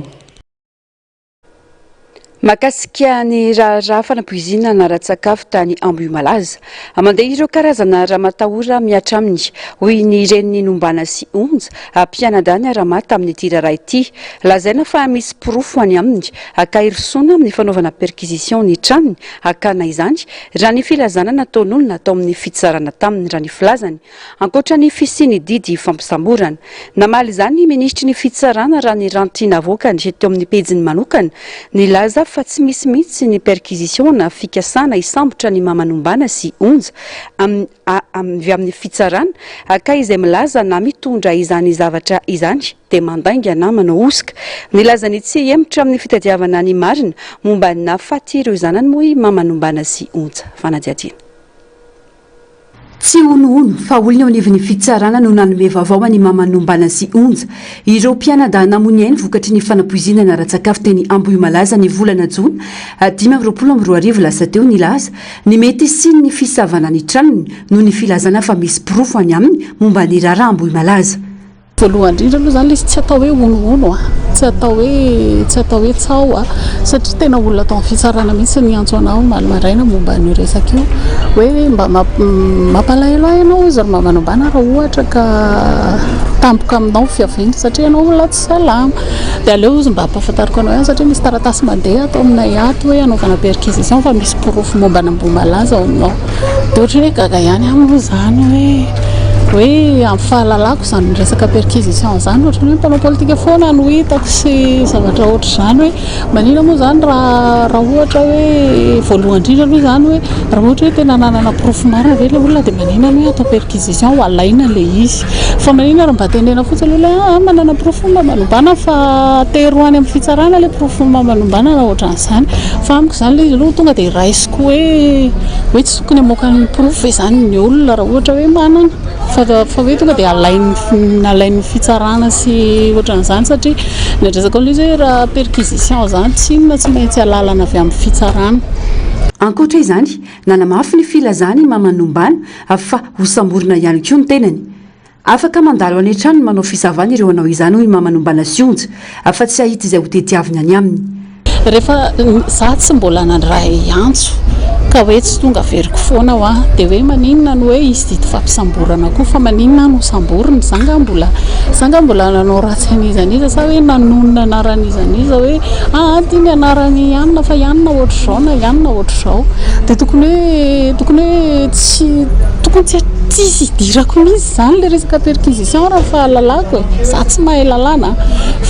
Mahakasika ny raharaha fanapoizinana ara-tsakafo tany Ambohimalaza, mandeha ireo karazana ramatahora mihatra aminy, hoy ny renin'i Nombana sy Onja, mpianadahy niara-maty tamin'ity raharaha ity. Lazaina fa misy porofo any aminy ka hirosoana amin'ny fanaovana perquisition ny tranony hakana izany, raha ny filazana nataon'olona tao amin'ny fitsarana taminy, raha ny filazany, ankoatra ny fisian'ny didy fampisamborana. Namaly izany ny minisitry ny fitsarana raha ny ranty navoakany teo amin'ny pejiny manokana, nilaza fa tsy misy mihitsy ny perquisition na fikasana hisambotra ny Mamanombana sy Onja avy amin'ny fitsarana ka izay milaza na mitondra izany zavatra izany dia mandainga na manao hosoka. Nilaza ny tsy hihemotra amin'ny fitadiavana ny marina momba ny nahafaty ireo zanany moa i Mamanombana sy Onja. Fanadihadiana. Tsy honohono fa olona eo anivon'ny fitsarana no nanome vaovao an'i Mamanombana sy Onja, ireo mpianadahy namoy ny ainy vokatry ny fanapoizinana ara-tsakafo teny Ambohimalaza ny volana jona 2025 lasa teo nilaza ny mety hisian'ny fisavana ny tranony noho ny filazana fa misy porofo any aminy momba ny raharaha Ambohimalaza. Voalohany indrindra aloha izany ilay izy tsy atao hoe honohono a, tsy atao hoe tsy atao hoe tsaho a, satria tena olona tao amin'ny fitsarana mihitsy niantso anah omaly maraina momba an'io resaka io, hoe mba mampalahelo ahy ianao hozy ry Mamanombana raha ohatra ka tampoka aminao ny fiaviana satria ianao olona tsy salama, dia aleo hozy mba ampahafantariko anao ihany satria misy taratasy mandeha ato aminay ato hoe hanaovana perquisition fa misy porofo momba an'Ambohimalaza ao aminao. Dia ohatran'ny hoe gaga ihany aho moa izany hoe hoe amin'ny fahalalako izany resaka perquisition izany ohatran'ny hoe mpanao politika foana no hitako sy zavatra ohatr'izany hoe maninona moa izany raha raha ohatra hoe voalohany indrindra aloha izany hoe raha ohatra hoe tena nanana porofo marina ve ilay olona dia maninona no hoe atao perquisition ho alaina ilay izy fa maninona raha mba tenena fotsiny ilay olona hoe ah manana porofo mba manombana fa atero any amin'ny fitsarana ilay porofo mba manombana raha ohatran'izany fa amiko izany ilay izy aloha tonga dia raisiko Ko hoe hoe tsy tokony hamoaka ny porofo ve izany ny olona raha ohatra hoe manana fa fa hoe tonga dia alain'ny alain'ny fitsarana sy ohatran'izany satria ny resaka an'ilay izy hoe raha perquisition izany tsy inona tsy maintsy alalana avy amin'ny fitsarana. Ankoatra izany, nanamafy ny filazany i Mamanombana fa hosamborina ihany koa ny tenany. Afaka mandalo any an-tranony manao fisavana ireo hanao izany hoy i Mama Nombana sy Onja fa tsy hahita izay hotediaviny any aminy. Rehefa za tsy mbola nandray antso ka hoe tsy tonga averiko foana hoa dia hoe maninona no hoe hisy didy fampisamborana koa fa maninona aho no samborina za nga mbola za nga mbola nanao ratsy an'iza n'iza sa hoe nanonona anaran'iza n'iza hoe aa ty ny anaran'i anona fa i anona ohatr'izao na i anona ohatr'izao dia tokony hoe tokony hoe tsy tokony tsy tsisy idirako mihitsy izany ilay resaka perquisition raha ny fahalalako e za tsy mahay lalàna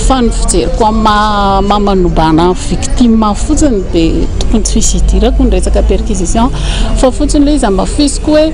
fa ny fijeriko amin'ny maha mamanombana victime fotsiny dia tokony tsy hisy idirako ny resaka perquisition fa fotsiny ilay izy hamafisiko hoe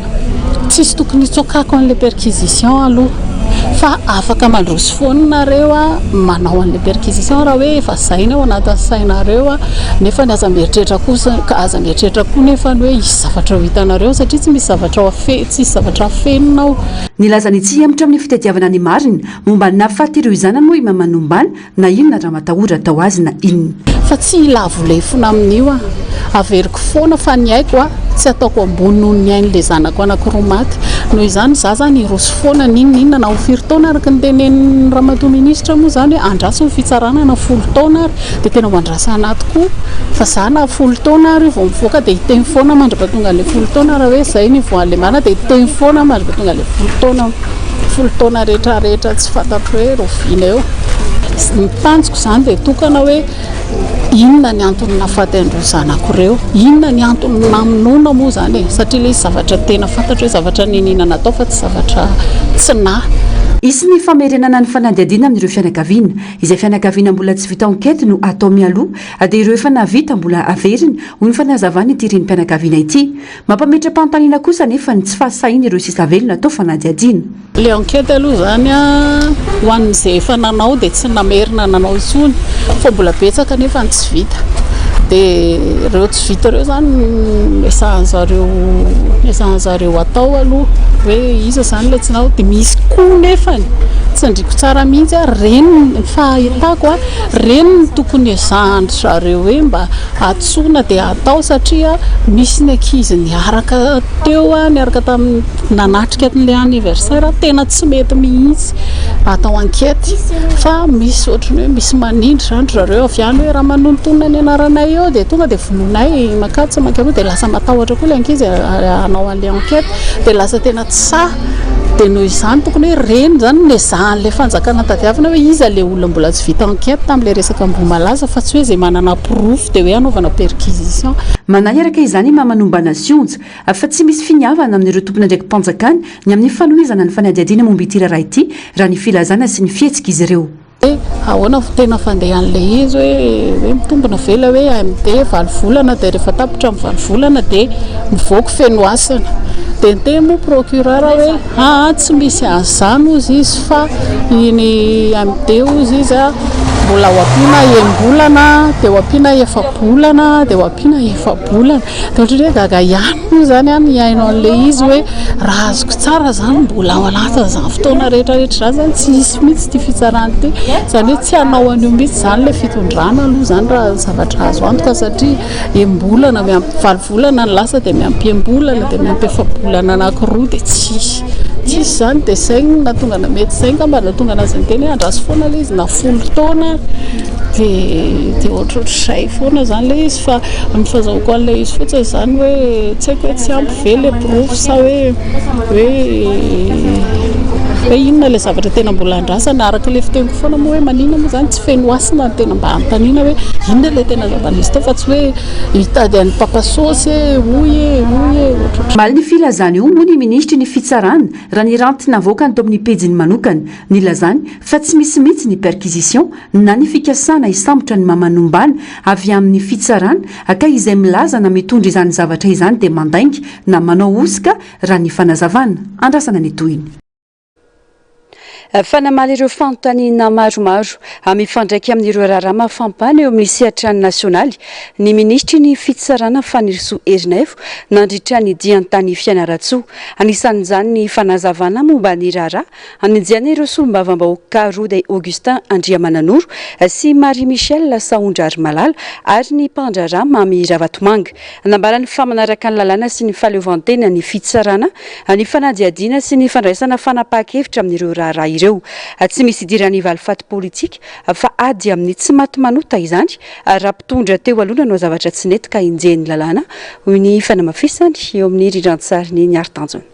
tsisy tokony hitsoakako an'ilay perquisition aloha fa afaka mandroso foana nareo a manao an'ilay perquisition raha hoe efa zay ny ao anatin'ny sainareo a nefa ny aza mieritreritra kosa aza mieritreritra koa nefa ny hoe hisy zavatra ho hitanareo satria tsy misy zavatra ao afe tsisy zavatra afenina ao. Nilaza ny tsy hihemotra amin'ny fitadiavana ny marina momba ny nahafaty ireo zanany moa i Mama Nombana Na inona ramatahora atao azy na inona. Fa tsy hilavo lefona amin'io aho. Averiko foana fa ny aiko a, tsy ataoko ambony noho ny ain'ilay zanako anankiroa maty. Noho izany izaho izany hiroso foana n'inona n'inona na ho firy taona araka ny tenenin'ny ramatoa minisitra moa izany hoe andraso ny fitsarana na folo taona ary dia tena ho andrasana tokoa fa izaho na folo taona ary io vao mivoaka dia hiteny foana mandra-pahatongan'ilay folo taona raha hoe izay ny hivoahan'ilay marina dia hiteny foana mandra-pahatongan'ilay folo taona. Folo taona rehetra rehetra tsy fantatro hoe rahoviana eo. Ny tanjoko izany dia tokana hoe inona ny antony nahafaty an'ireo zanako ireo, inona ny antony namonoana moa izany e, satria ilay izy zavatra tena fantatro hoe zavatra niniana natao fa tsy zavatra tsy nahy. Hisy ny famerenana ny fanadihadiana amin'ireo fianakaviana. Izay fianakaviana mbola tsy vita enquête no atao mialoha dia ireo efa nahavita mbola averina, hoy ny fanazavan'ity renim-pianakaviana ity. Mampametra-panontaniana kosa anefa ny tsy fahasahian'ireo sisa velona atao fanadihadiana. Ilay enquête aloha izany ho an'izay efa nanao dia tsy namerina nanao intsony fa mbola betsaka anefa ny tsy vita. Dia ireo tsy vita ireo izany no ezahan'zareo ezahan'zareo atao aloha hoe iza izany ilay tsy nanao. Dia misy koa nefany tsindriako tsara mihitsy ary ireny ny fahitako ireny no tokony ezahan-dry zareo hoe mba Antsoina dia atao satria misy ny ankizy niaraka teo, niaraka tamin'ny nanatrika an'ilay anniversaire, tena tsy mety mihitsy atao enquête fa misy ohatran'ny hoe misy manindry izany ry zareo avy any hoe raha manonontonona ny anaranay eo dia tonga dia vonoinay mankatsy mankaroa dia lasa matahotra koa ilay ankizy hanao an'ilay enquête dia lasa tena tsy sahy dia noho izany tokony hoe ireny izany no ezahan'ilay fanjakana tadiavina hoe iza ilay olona mbola tsy vita enquête tamin'ilay resaka Ambohimalaza fa tsy hoe izay manana porofo dia hoe hanaovana perquisition. Manahy araka izany i Mama Nombana Sionja fa tsy misy finiavana amin'ireo tompon'andraiki-panjakana ny amin'ny fanohizana ny fanadihadiana momba ity raharaha ity raha ny filazana sy ny fihetsik'izy ireo. Hoe ahoana vao tena fandehan'ilay izy hoe hoe mitombina ve ilay hoe AMD valo volana dia rehefa tapitra ny valo volana dia mivoaka feno hasina. Dia niteny moa procureur hoe aa tsy misy an'izany hozy izy fa iny AMD hozy izy a mbola ho ampiana enim-bolana dia ho ampiana efa-bolana dia ho ampiana efa-bolana. Dia ohatran'ny hoe gaga ihany moa izany aho nihaino an'ilay izy hoe raha azoko tsara izany mbola ao anatin'izany fotoana rehetra rehetra izany izany tsy hisy mihitsy ity fitsarana ity. Izany hoe tsy hanao an'io mihitsy izany ilay fitondrana aloha izany raha zavatra azo antoka satria enim-bolana miampy valo volana ny lasa dia miampy enim-bolana dia miampy efa-bolana anankiroa dia tsy hisy. Tsy hisy izany dia izay no nahatonga ana mety izay angamba no nahatonga an'azy niteny hoe andraso foana ilay izy na folo taona ary dia dia ohatrohatr'izay foana izany ilay izy fa Ny fahazahoako an'ilay izy fotsiny izany hoe tsy haiko hoe tsy ampy ve ilay porofo sa hoe hoe hoe inona ilay zavatra tena mbola andrasana. Araka ilay fiteniko foana moa hoe maninona moa izany tsy feno hasina no tena mba anontaniana hoe inona ilay tena zava-nisy teo fa tsy hoe hitady an'i Papa Sôsy e, hoy e, hoy e, ohatrohatran'izany. Omaly ny filazana io moa ny minisitry ny fitsarana raha ny ranty navoakany tao amin'ny pejiny manokana nilazany fa tsy misy mihitsy ny perquisition na ny fikasana hisambotra ny mamanombana avy amin'ny fitsarana ka izay milaza na mitondra izany zavatra izany dia mandainga na manao hosoka raha ny fanazavana. Andrasana ny tohiny. Fa namaly ireo fanontaniana maromaro mifandraika amin'ireo raharaha mafampana eo amin'ny sehatra nasionaly ny minisitry ny Fitsarana Fanirisoa Ernaivo nandritra ny diany tany Fianarantsoa. Anisan'izany ny fanazavana momba ny raharaha anenjehana ireo solombavambahoaka roa dia Augustin Andriamananoro sy Marie Michelle Sahondrarimalala ary ny mpandraharaha Mamy Ravatomanga. Nambarany fa manaraka ny lalàna sy ny fahaleovantena ny fitsarana ny fanadihadiana sy ny fandraisana fanapahan-kevitra amin'ireo raharaha ireo. Tsy misy idiran'ny valifaty politika fa ady amin'ny tsy maty manota izany raha mpitondra teo aloha nanao zavatra tsy nety ka enjehin'ny lalàna, hoy ny fanamafisany eo amin'ny rindran-tsarin'i Niary Tanjona.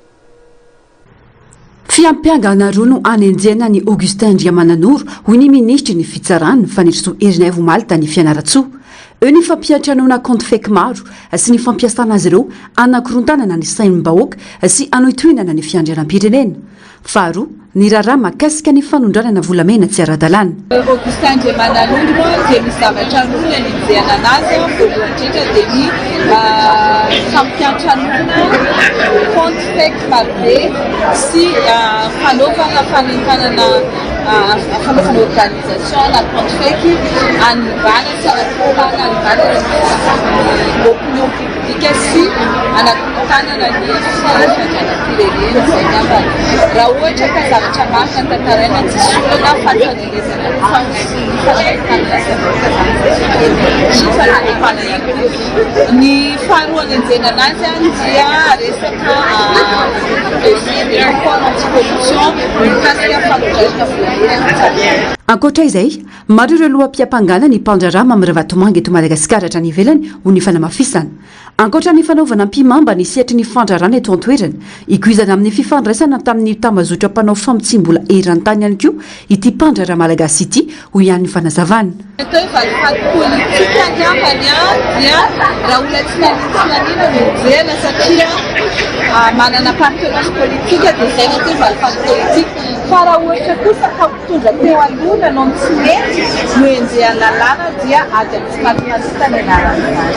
Fiampangana roa no anenjehana an'i Augustin Andriamananoro, hoy ny minisitry ny Fitsarana, Fanirisoa Ernaivo omaly tany Fianarantsoa. Eo ny fampiantranoana kaonty fake maro sy ny fampiasana azy ireo hanakorontanana ny sain'ny vahoaka sy hanohitohinana ny fiandrianam-pirenena. Faharoa, ny raharaha mahakasika ny fanondranana volamena tsy ara-dalàna. Augustin Andriamananoro dia misy zavatra roa ny anenjehana anazy, voalohany indrindra dia ny fampiantranoana kaonty fake marobe sy fanaovana fanentanana fanaovana organisation na compte fake hanimbana sy hanakorontanana hanimbana ny opinion publique sy hanakorontanana ny fiandrianam-pirenena izay angambany raha ohatra ka zavatra marina tantaraina tsisy olana fa ny fanelezana ny fanakorontanana sy ny fanalefana ihany koa. Ny faharoa anenjehana anazy dia resaka dossier de réforme anti-corruption mikasika fanondranana volamena tsy Ankoatra izay, maro ireo loham-piampangana ny mpandraharaha Mamy Ravatomanga eto Madagasikara hatrany ivelany ho ny fanamafisana. Ankoatra ny fanaovana ampihimamba ny sehatry ny fandraharahana eto an-toerana, ikoizana amin'ny fifandraisana tamin'ny tambazotra mpanao famotsiam-bola eran-tany ihany koa ity mpandraharaha malagasy ity, hoy ihany ny fanazavana. Ny atao hoe valifaty politika angambany dia raha olona tsy nanino tsy nanino no enjehina satria manana appartenance politique dia izay no atao hoe valifaty politika. Fa raha ohatra kosa ka mpitondra teo aloha nanao ny tsy mety no enjehan'ny lalàna dia ady amin'ny tsy maty manota ny anaran'izany.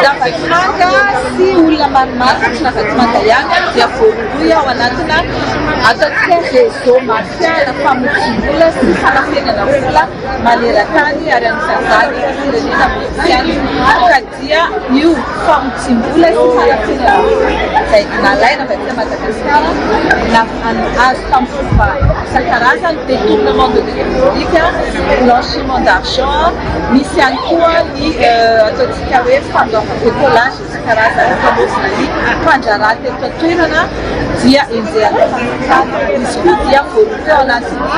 Ravatomanga sy olona maromaro fa tsy Ravatomanga ihany dia voarohirohy ao anatina ataontsika hoe réseau mafia na famotsiam-bola sy fanafenana vola maneran-tany ary anisan'izany ny firenena Maurisiana ka dia io famotsiam-bola sy fanafenana vola izay nalaina avy aty Madagasikara na azo tamin'ny fomba isan-karazany, détournement de deniers publics, blanchiment d'argent, misy ihany koa ny ataontsika hoe fandoavana écolage isan-karazany fanaovana ny mpandraharaha teto an-toerana dia enjehan'ny fanjakana, izy koa dia voarohirohy ao anatin'ny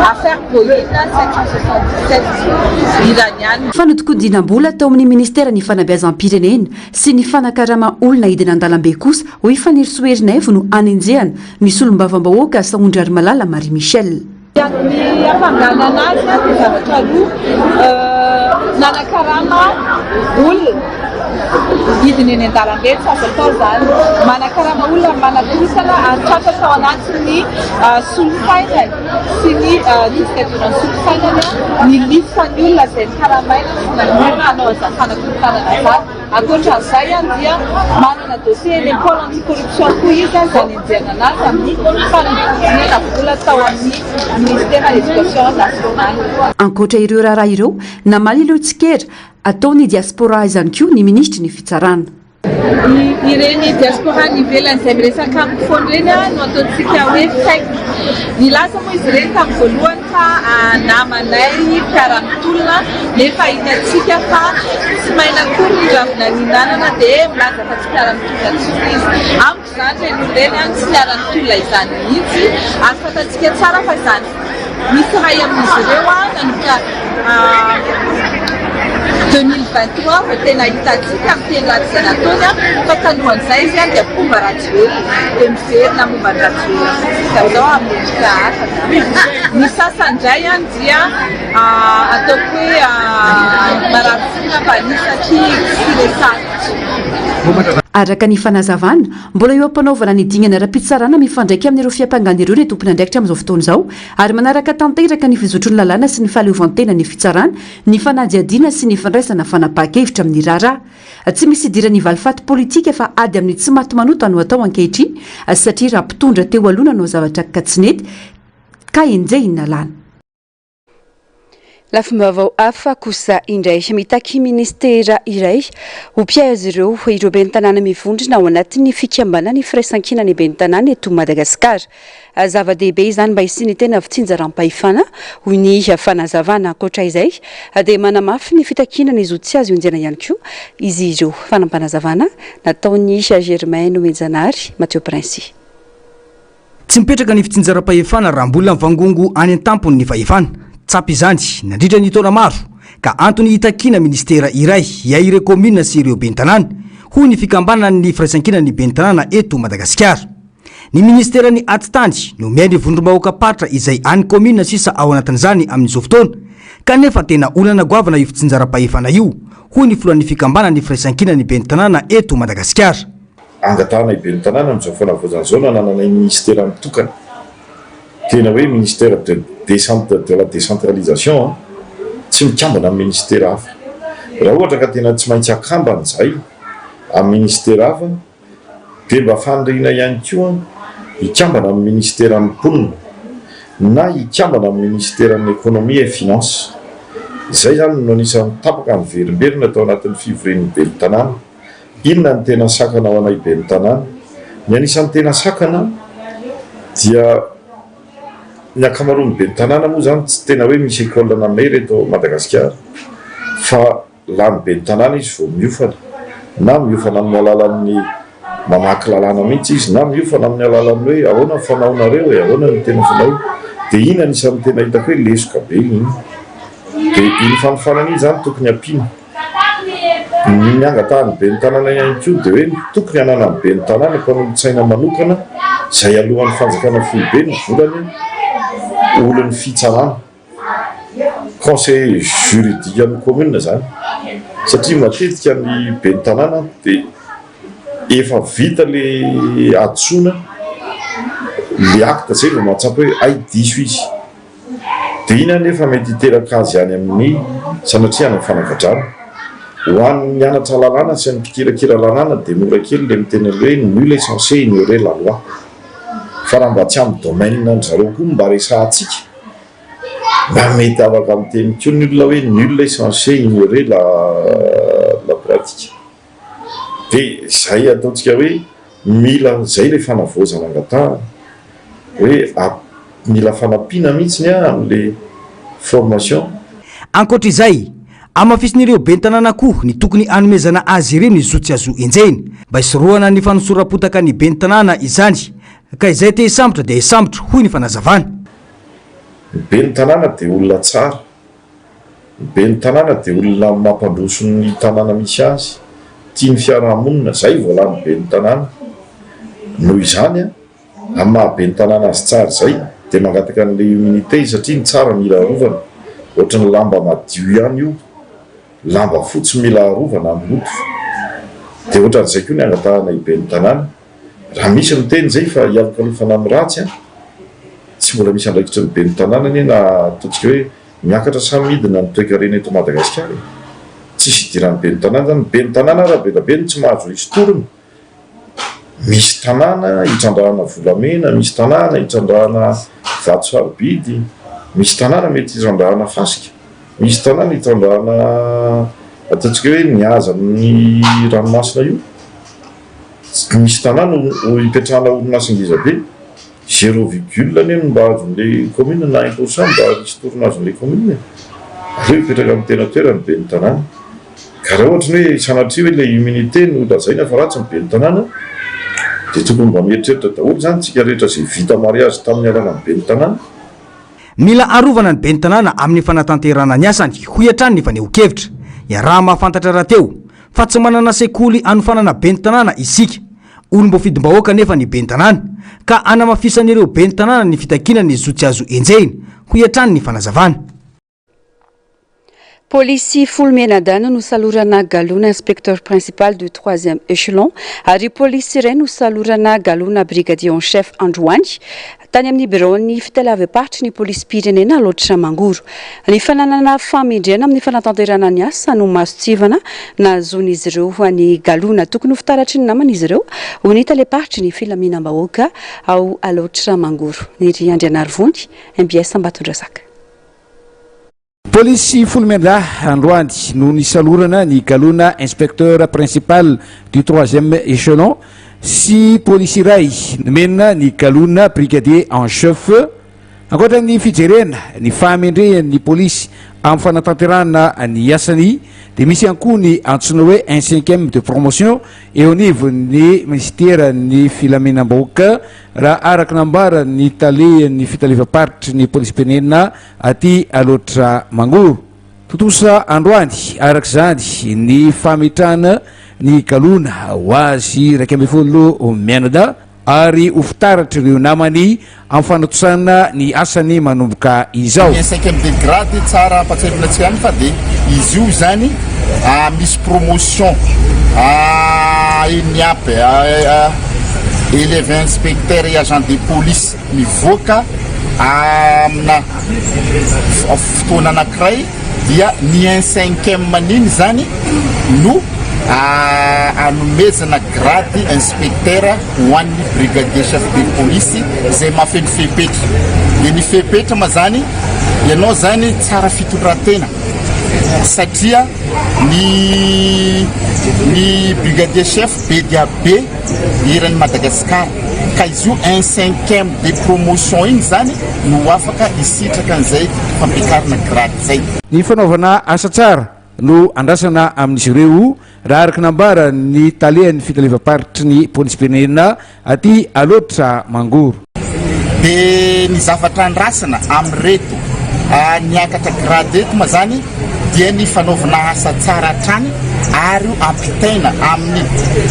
Affaire Boeing 777 Iraniana. Fanodikodinam-bola tao amin'ny ministeran'ny fanabeazam-pirenena sy ny fanakarama olona hidina an-dalambe kosa, hoy Fanirisoa Ernaivo no anenjehana ny solombavambahoaka Sahondrarimalala Marie Michelle. Ny hampanganana azy dia zavatra roa, nanakarama olona hidina eny an-dalambe, tsy azo atao izany, manakarama olona manakorontana ary tratra tao anatin'ny solosainany sy ny disque dur an'ny solosainany ny listan'ny olona izay nokaramaina sy nanohana hanao an'izany fanakorontanana izany. Ankoatra an'izay dia manana dossier eny amin'ny pôle anti-corruption koa izy izay nenjehana anazy amin'ny fanodinkodinana vola tao amin'ny ministeran'ny Education nationale. Ankoatra ireo raharaha ireo, namaly ireo tsikera ataon'ny diaspora izany koa ny minisitry ny fitsarana. Ireny diaspora any ivelany izay miresaka amiko foana ireny no ataontsika hoe fake. Nilaza moa izy ireny tamin'ny voalohany fa namanay mpiara-mitolona nefa hitantsika fa tsy maina akory ny ravina nihinanana dia milaza fa tsy mpiara-mitolona intsony izy. Amiko izany ireny olona ireny tsy niara-nitolona izany mihitsy ary fantatsika tsara fa izany Misy iray amin'izy ireo nanomboka 2023 vao tena hitantsika amin'ny teny ratsy izay nataony fa talohan'izay izy dia mpomba Rajoelina dia miverina momba an'i Rajoelina fotsiny izy amin'izao amin'ny endrika hafa angamba. Ny sasany indray dia ataoko hoe marary fo angamba an'io satria tsy resahiko intsony. Araka ny fanazavana, mbola eo am-panaovana ny dingana ara-pitsarana mifandraika amin'ireo fiampangana ireo ny tompon'andraikitra amin'izao fotoana izao ary manaraka tanteraka ny fizotry ny lalàna sy ny fahaleovantenan'ny fitsarana ny fanadihadiana sy ny fandraisana fanapahan-kevitra amin'ny raharaha. Tsy misy idiran'ny valifaty politika fa ady amin'ny tsy maty manota no atao ankehitriny satria raha mpitondra teo aloha nanao zavatra ka tsy nety ka enjehina lany. Lafim-baovao hafa kosa indray, mitaky minisitera iray ho mpiahy azy ireo ireo ben'ny tanàna mivondrona ao anatin'ny fikambanan'ny firaisankinan'ny ben'ny tanàna eto Madagasikara. Zava-dehibe izany mba hisian'ny tena fitsinjaram-pahefana, hoy ny fanazavana. Ankoatra izay dia manamafy ny fitakiana ny zo tsy azo enjehina ihany koa izy ireo. Fanampinazavana nataon'i Germain Nomenjanahary, Mathieu Princy. Tsy mipetraka ny fitsinjaram-pahefana raha mbola mivangongo any an-tampony ny fahefana. Tsapa izany nandritra ny taona maro ka antony hitakiana minisitera iray hiahy ireo kaominina sy ireo ben'ny tanàna, hoy ny fikambanan'ny firaisankinan'ny ben'ny tanàna eto Madagasikara. Ny minisiteran'ny Atitany no miahy ny vondrom-bahoakam-paritra izay any kaominina sisa ao anatin'izany amin'izao fotoana kanefa tena olana goavana io fitsinjaram-pahefana io, hoy ny filohan'ny fikambanan'ny firaisankinan'ny ben'ny tanàna eto Madagasikara. Angatahana i ben'ny tanàna amin'izao fanavaozana izao nanananay minisitera mitokana, tena hoe ministère de de la décentralisation an, tsy mikambana amin'ny minisitera hafa. Raha ohatra ka tena tsy maintsy akambana izahay amin'ny minisitera hafa dia mba faniriana ihany koa hikambana amin'ny minisiteran'ny mponina na hikambana amin'ny minisiteran'ny économie et finance. Izay izany no anisan'ny tapaka niverimberina tao anatin'ny fivorian'ny ben'ny tanàna. Inona no tena sakana ho anay ben'ny tanàna? Ny anisan'ny tena sakana dia ny ankamaroan'ny ben'ny tanàna moa izany tsy tena hoe misy école na maire eto Madagasikara fa lany ben'ny tanàna izy vao miofana na miofana amin'ny alalan'ny mamaky lalàna mihitsy izy na miofana amin'ny alalan'ny hoe ahoana ny fanaonareo e, ahoana ny tena fanao dia iny anisan'ny tena hitako hoe lesoka be iny dia iny fanofanana iny izany tokony ampiana. Ny angatahan'ny ben'ny tanàna ihany koa dia hoe tokony hananan'ny ben'ny tanàna mpanolotsaina manokana izay alohan'ny fanjakana foibe ny volany olon'ny fitsarana, conseiller juridique an'ny commune izany, satria matetika ny ben'ny tanàna dia efa vita le hadisoana, le acte izay vao mahatsapa hoe hay diso izy. Dia iny anefa mety hiteraka azy any amin'ny, sanatria any amin'ny fanagadrana. Ho an'ny nianatra lalàna sy ny mpikirakira lalàna dia mora kely ilay miteny an'ilay hoe nul est censé ignorer la loi. Fa raha mba tsy amin'ny domaine an-dry zareo koa no mba resahantsika, mba mety afaka miteny koa ny olona hoe nul est censé ignorer la la pratique. Dia izay ataontsika hoe mila an'izay ilay fanavaozana angatahana, hoe mila fanampiana mihitsy an amin'ilay formation. Ankoatra izay, hamafisin'ireo ben'ny tanàna koa ny tokony hanomezana azy ireo ny zo tsy azo enjehina, mba hisorohana ny fanosoram-potaka ny ben'ny tanàna izany, ka izay te hisambotra dia hisambotra, hoy ny fanazavana. Ny ben'ny tanàna dia olona tsara. Ny ben'ny tanàna dia olona mampandroso ny tanàna misy azy, tia ny fiarahamonina, izay vao lany ben'ny tanàna. Noho izany, amin'ny maha ben'ny tanàna azy tsara izay, dia mangataka an'ilay immunité izy satria ny tsara mila arovana. Ohatry ny lamba madio ihany io, lamba fotsy mila arovana amin'ny loto. Dia ohatran'izay koa ny angatahana io ben'ny tanàna. Raha misy miteny izay fa hialokalofana amin'ny ratsy an, tsy mbola misy andraikitry ny ben'ny tanàna anie na ataontsika hoe miakatra sa midina ny toekarena eto Madagasikara e! Tsisy idiran'ny ben'ny tanàna izany, ny ben'ny tanàna ara be dia be no tsy mahazo ristourne, misy tanàna itrandrahana volamena, misy tanàna itrandrahana vato sarobidy, misy tanàna mety itrandrahana fasika, misy tanàna itrandrahana ataontsika hoe ny haza amin'ny ranomasina io. Misy tanàna ho ipetrahana orinasa ngeza be, zéro virgule anie no mba azon'ilay commune na un pour cent mba ristourne azon'ilay commune e! Aleo hipetraka amin'ny tena toerany ny ben'ny tanàna. Ka raha ohatra ny hoe sanatria hoe ilay immunité no lazaina fa ratsy ny ben'ny tanàna dia tokony mba mieritreritra daholo izany tsika rehetra izay vita mariazy tamin'ny alalan'ny ben'ny tanàna. Mila arovana ny ben'ny tanàna amin'ny fanatanterahana ny asany, hoy hatrany ny fanehoan-kevitra. Iaraha-mahafantatra rahateo fa tsy manana sekoly hanofanana ben'ny tanàna isika. Olom-boafidim-bahoaka anefa ny ben'ny tanàna, ka hanamafisan'ireo ben'ny tanàna ny fitakiana ny zo tsy azo enjehina, hoy hatrany ny fanazavana. Polisy folo mianadahy no nosalorana galona Inspecteur Principal du Troisième Echelon ary polisy iray nosalorana galona Brigadier en Chef androany tany amin'ny biraon'ny fitaleavam-paritry ny polisim-pirenena Alaotra Mangoro. Ny fananana fahamendrehana amin'ny fanatanterahana ny asa no mason-tsivana nahazoan'izy ireo ny galona. Tokony ho fitaratry ny namana izy ireo, hoy ny talem-paritry ny filaminam-bahoaka ao Alaotra Mangoro, Niry Andrianarivony, mbs Ambatondrazaka. Polisy folo miandahy androany no nisalorana ny galona Inspecteur Principal du Troisième Echelon sy polisy iray nomena ny galona Brigadier en Chef. Ankoatra ny fijerena ny fahamendrehan'ny polisy amin'ny fanatanterahana ny asany dia misy ihany koa ny antsoina hoe un cinquième de promotion eo anivon'ny minisiteran'ny filaminam-bahoaka raha araka nambaran'ny talen'ny fitalevam-paritry ny polisim-pirenena Aty Alaotra Mangoro. Tontosa androany, araka izany, ny fametrahana ny galona ho azy 11 mianadahy ary ho fitaratr'ireo namany amin'ny fanatontosana ny asany manomboka izao. Ny cinquième de grade tsara ampatsiahivina antsika ihany fa dia izy io izany misy promotion ENIAP, élève inspecteur et agent de police. mivoaka amina fotoana anankiray dia ny un cinquième an'iny zany no anomezana grade inspecteur ho an'ny brigadier chef de police izay mahafeno fepetra. Dia ny fepetra ma zany ianao zany tsara fitondran-tena satria ny ny brigadier chef be dia be eran'i Madagasikara ka izy io un cinquième de promotion iny izany no ho afaka hisitraka an'izay fampiakarana grade izay. Ny fanaovana asa tsara no andrasana amin'izy ireo, raha araka ny nambaran'ny talehan'ny fitalevam-paritry ny polisim-pirenena aty Alaotra Mangoro. Dia ny zavatra andrasana amin'ireto niakatra grade eto ma zany dia ny fanaovana asa tsara hatrany ary ampitaina amin'ny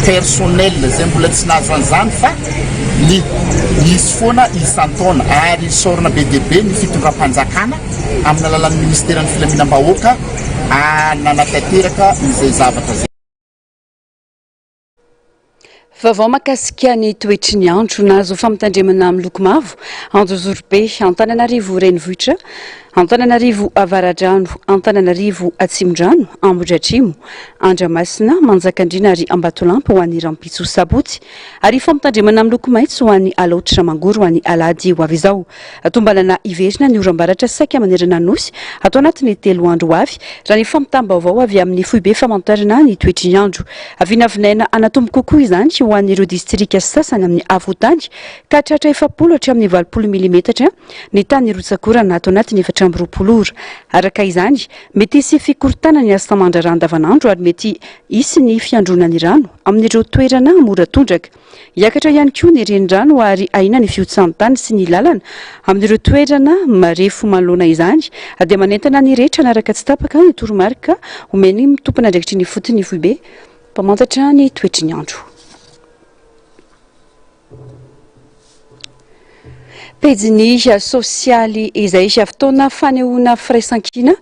personnel izay mbola tsy nahazo an'izany fa ny misy foana isan-taona ary isaorana be dia be ny fitondram-panjakana amin'ny alalan'ny ministeran'ny filaminam-bahoaka nanatanteraka izay zavatra izay. Vaovao mahakasika ny toetry ny andro. Nahazo fampitandremana miloko mavo Anjozorobe, Antananarivo Renivohitra, Antananarivo Avaradrano, Antananarivo Atsimondrano, Ambohidratrimo, Andramasina, Manjakandriana ary Ambatolampy ho an'ny rahampitso sabotsy ary fampitandremana miloko maitso ho an'ny Alaotra Mangoro ho an'ny alahady ho avy izao. Tombanana hiverina ny oram-baratra saika manerana ny Nosy ato anatin'ny telo andro ho avy, raha ny fampitam-baovao avy amin'ny foibe famantarana ny toetry ny andro. Vinavinaina hanatombo kokoa izany ho an'ireo distrika sasany amin'ny afovoantany ka tratra 40 hatramin'ny 80 milimetatra ny tany rotsak'orana ato anatin'ny 24 ora. Araka izany, mety hisy fikorontanana ny asa aman-draharaha andavanandro ary mety hisy ny fiandronan'ny rano amin'ireo toerana mora tondraka. Hiakatra ihany koa ny renirano ary ahiana ny fihotsahan'ny tany sy ny lalana amin'ireo toerana marefo manoloana izany dia manentana ny rehetra hanaraka tsy tapaka ny toromarika omen'ny tompon'andraikitry ny ifotony foibe mpamantatra ny toetry ny andro. Pejiny sosialy izay fotoana fanehoana firaisankina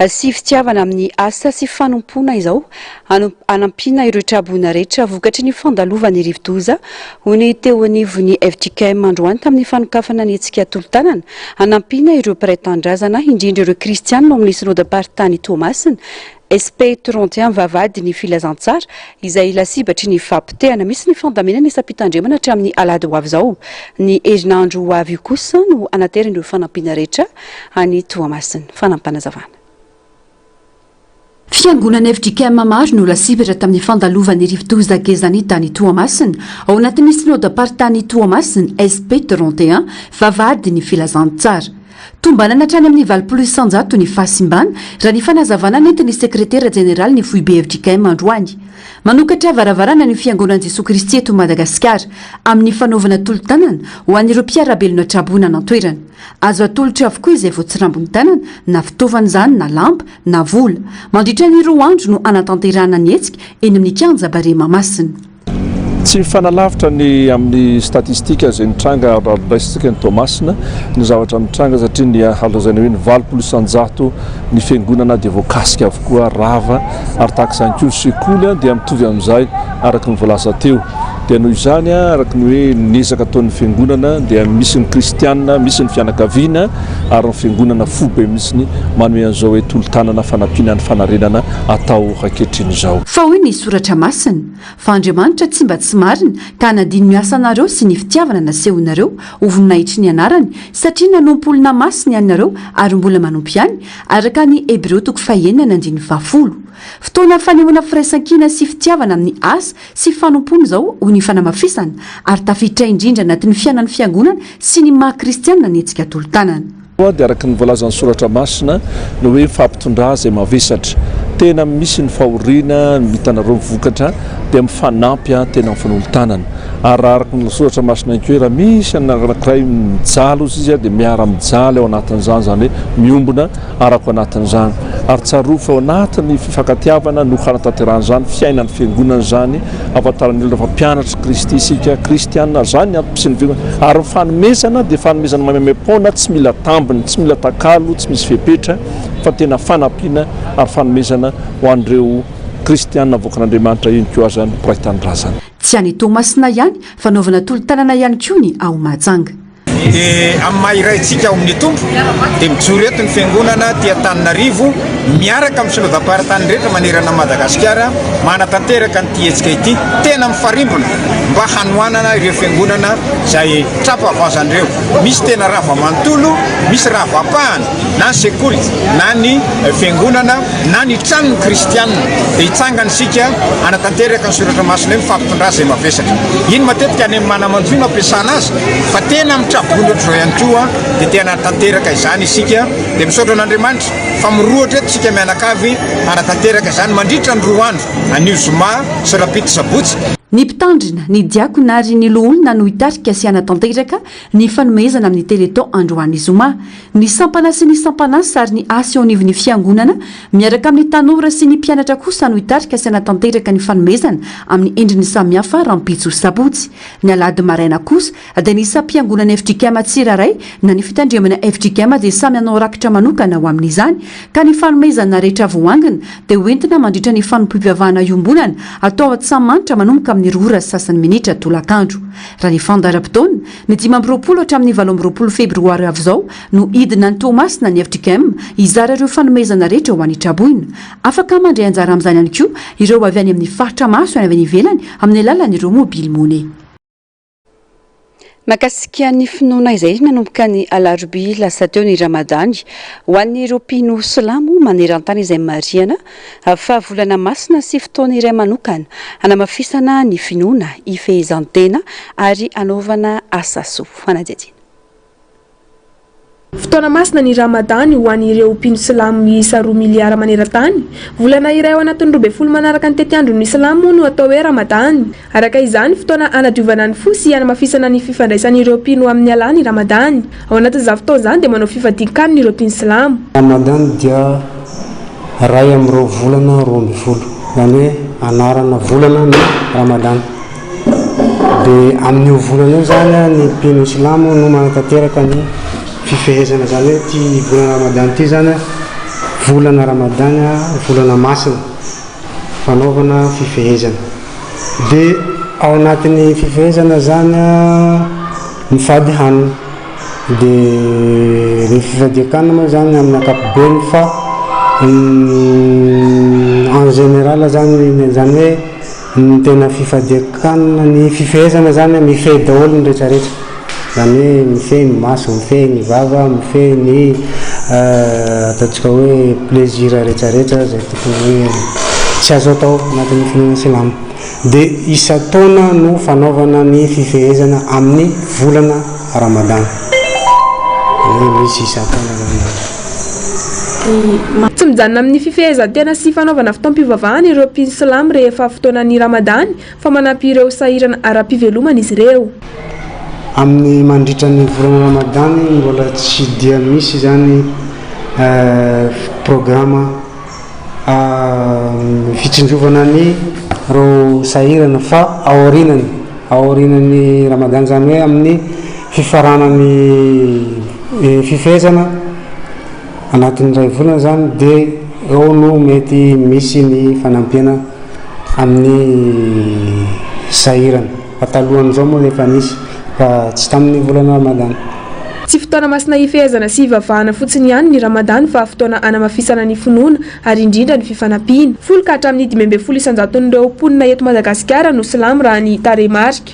sy fitiavana amin'ny asa sy fanompoana izao hanampiana ireo traboina rehetra vokatry ny fandalovan'ny rivodoza, hoy ny teo anivon'ny fjkm androany tamin'ny fanokafana ny hetsika tolo-tanana hanampiana ireo mpiray tanindrazana, indrindra ireo kristianina ao amin'ny synodam-paritany Toamasina. SP 31 Vavahady ny Filazantsara izay lasibatry ny fahapotehana. Misy ny fandaminana isam-pitandremana hatramin'ny alahady ho avy izao. Ny herinandro ho avy io kosa no hanaterana ireo fanampiana rehetra any Toamasina. Fanampinazavana. Fiangonana fjkm maro no lasibatra tamin'ny fandalovan'ny rivodoza Gezani tany Toamasina. Ao anatin'ny Synodam-paritany Toamasina, SP 31, Vavahady ny Filazantsara. Tombanana hatrany amin'ny 80% ny fahasimbana, raha ny fanazavana nentin'ny sekretera jeneralin'ny foibe fjkm androany. Manokatra varavarana ny Fiangonan'i Jesoa Kristy eto Madagasikara amin'ny fanaovana tolo-tanana ho an'ireo mpiara-belona traboina an'antoerana. Azo atolotra avokoa izay voatsirambin'ny tanana, na fitaovana izany na lamba, na vola. Mandritra ny roa andro no hanatanterahana ny hetsika eny amin'ny kianja Barea Mahamasina. Tsy mifanalavitra ny amin'ny statistika izay nitranga raha raisintsika ny Toamasina ny zavatra mitranga satria ny azo lazaina hoe ny 80% ny fiangonana dia voakasika avokoa, rava ary tahaka izany koa ny sekoly dia mitovy amin'izay araka ny voalaza teo. Dia noho izany araka ny hoe ny ezaka ataon'ny fiangonana dia misy ny kristiana, misy ny fianakaviana ary ny fiangonana foibe mihitsy manome an'izao hoe tolo-tanana fanampiana ny fanarenana atao ankehitriny izao. Fa hoy ny Soratra Masina, Fa Andriamanitra tsy mba tsy marina ka hanadino ny asanareo sy ny fitiavana nasehonareo ho voninahitry ny anarany, satria nanompo olona masina ianareo ary mbola manompo ihany, araka ny Hebreo toko fahenina ny andininy fahafolo. Fotoana fanehoana firaisankina sy fitiavana amin'ny asa sy fanompoana izao hoy ny fanamafisana, ary tafiditra indrindra anatin'ny fiainan'ny Fiangonana sy ny maha kristianina ny hetsika tolo-tanana. Koa dia araka ny voalazan'ny Soratra Masina ny hoe mifampitondrà izay mavesatra. Tena misy ny fahoriana, ny hitanareo ny vokatra dia mifanampy tena mifanolo-tanana. Ary raha araka ny Soratra Masina ihany koa hoe raha misy anankiray mijaly hozy izy dia miara-mijaly ao anatin'izany, izany hoe miombona araka ao anatin'izany. Ary tsarovy fa ao anatin'ny fifankatiavana no hanatanterahana izany fiainan'ny Fiangonana izany. Ahafantaran'ny olona fa mpianatr'i Kristy isika, kristiana, ary izany ny antom-pisian'ny fiangonana. Ary ny fanomezana dia fanomezana maimaimpoana, tsy mila tambiny, tsy mila takalo, tsy misy fepetra, fa tena fanampiana ary fanomezana ho an'ireo kristiana avoakan'Andriamanitra eny koa aza ny mpiray tanindrazana. Tsy any Toamasina ihany fa anaovana tolo-tanana ihany koa ny ao Mahajanga. Dia amin'ny maha iray antsika ao amin'ny Tompo dia mijoro eto ny Fiangonana aty Antananarivo miaraka amin'ny Synodam-paritany rehetra manerana an'i Madagasikara manatanteraka an'ity hetsika ity. Tena mifarimbona mba hanohanana ireo Fiangonana izay tra-pahavoazana ireo. Misy tena rava manontolo, misy rava ampahany na ny sekoly na ny Fiangonana na ny tranon'ny kristiana dia hitsangana isika hanatanteraka ny soratra masina hoe mifampitondrà izay mavesatra. Iny matetika any amin'ny mana-manjo no ampiasana azy fa tena amin'ny traboina ohatr'izao ihany koa dia te hanatanteraka izany isika dia misaotra an'Andriamanitra fa mirohotra eto isika mianakavy hanatanteraka izany mandritra ny roa andro anio zoma sy rahampitso sabotsy. Ny mpitandrina, ny diakona ary ny loholona no hitarika sy hanatanteraka ny fanomezana amin'ny Téléthon androany zoma. Ny sampana sy ny sampan'asa ary ny asa eo anivon'ny fiangonana miaraka amin'ny tanora sy ny mpianatra kosa no hitarika sy hanatanteraka ny fanomezana amin'ny endriny samihafa rahampitso sabotsy. Ny alahady maraina kosa dia ny isam-piangonana fjkm tsirairay na ny fitandremana fjkm dia samy hanao rakitra manokana ho amin'izany ka ny fanomezana rehetra voaangona dia hoentina mandritra ny fanompoam-pivavahana iombonana atao ao Antsahamanitra manomboka amin'ny roa ora sy sasany minitra tolakandro. Raha ny fandaharam-potoana, Ny 25 hatramin'ny 28 febroary avy izao no hidina any Toamasina ny fjkm hizara ireo fanomezana rehetra ho an'ny traboina. Afaka mandray anjara amin'izany ihany koa ireo avy any amin'ny faritra maro sy avy any ivelany amin'ny alalan'ireo mobile money. Mahakasika ny finoana izay nanomboka ny alarobia lasa teo ny Ramadany ho an'ireo mpino silamo maneran-tany izay marihana fa volana masina sy fotoana iray manokana hanamafisana ny finoana, hifehezan-tena ary hanaovana asa soa. Fanadihadiana. Fotoana masina ny Ramadany ho an'ireo mpino silamo miisa roa miliara maneran-tany. Volana iray ao anatin'ny 12 manaraka ny tetiandron'ny silamo moa no atao hoe Ramadany. Araka izany, fotoana hanadiovana ny fo sy hanamafisana ny fifandraisan'ireo mpino amin'i Allah ny Ramadany. Ao anatin'izany fotoana izany dia manao fifadian-kanina ireo mpino silamo. Ramadany dia iray amin'ireo volana 12, izany hoe anarana volana ny Ramadany. Dia amin'io volana io izany ny mpino silamo no manatanteraka ny fifehezana, izany hoe ity volana Ramadany ity izany volana Ramadany, volana masina fanaovana fifehezana. Dia ao anatin'ny fifehezana izany mifady hanina. Dia ny fifadian-kanina moa izany amin'ny ankapobeny fa en général izany izany hoe ny tena fifadian-kanina, ny fifehezana izany mifehy daholo ny rehetra rehetra. Izany hoe mifehy ny maso, mifehy ny vava, mifehy ny ataontsika hoe plaisir rehetra rehetra izay tokony hoe tsy azo atao anatin'ny finoana silamo. Dia isan-taona no fanaovana ny fifehezana amin'ny volana Ramadan. Hoe misy isan-taona zany izany. Tsy mijanona amin'ny fifehezan-tena sy fanaovana fotoam-pivavahana ireo mpino silamo rehefa fotoanan'ny Ramadany fa manampy ireo sahirana ara-pivelomana izy ireo. Amin'ny mandritra ny volana Ramadany mbola tsy dia misy izany programa fitsinjovana ny reo sahirana fa aorianany. aorianan'ny Ramadan, izany hoe amin'ny fifaranan'ny fifehezana anatin'ny iray volana izany dia eo no mety misy ny fanampiana amin'ny sahirana. Fa talohan'izao moa efa nisy fa tsy tamin'ny volana Ramadan. Tsy fotoana masina hifehezana sy hivavahana fotsiny ihany ny Ramadan fa fotoana hanamafisana ny finoana ary indrindra ny fifanampiana. Folo ka hatramin'ny 15 isan-jaton'ireo mponina eto Madagasikara no silamo raha ny tarehimarika.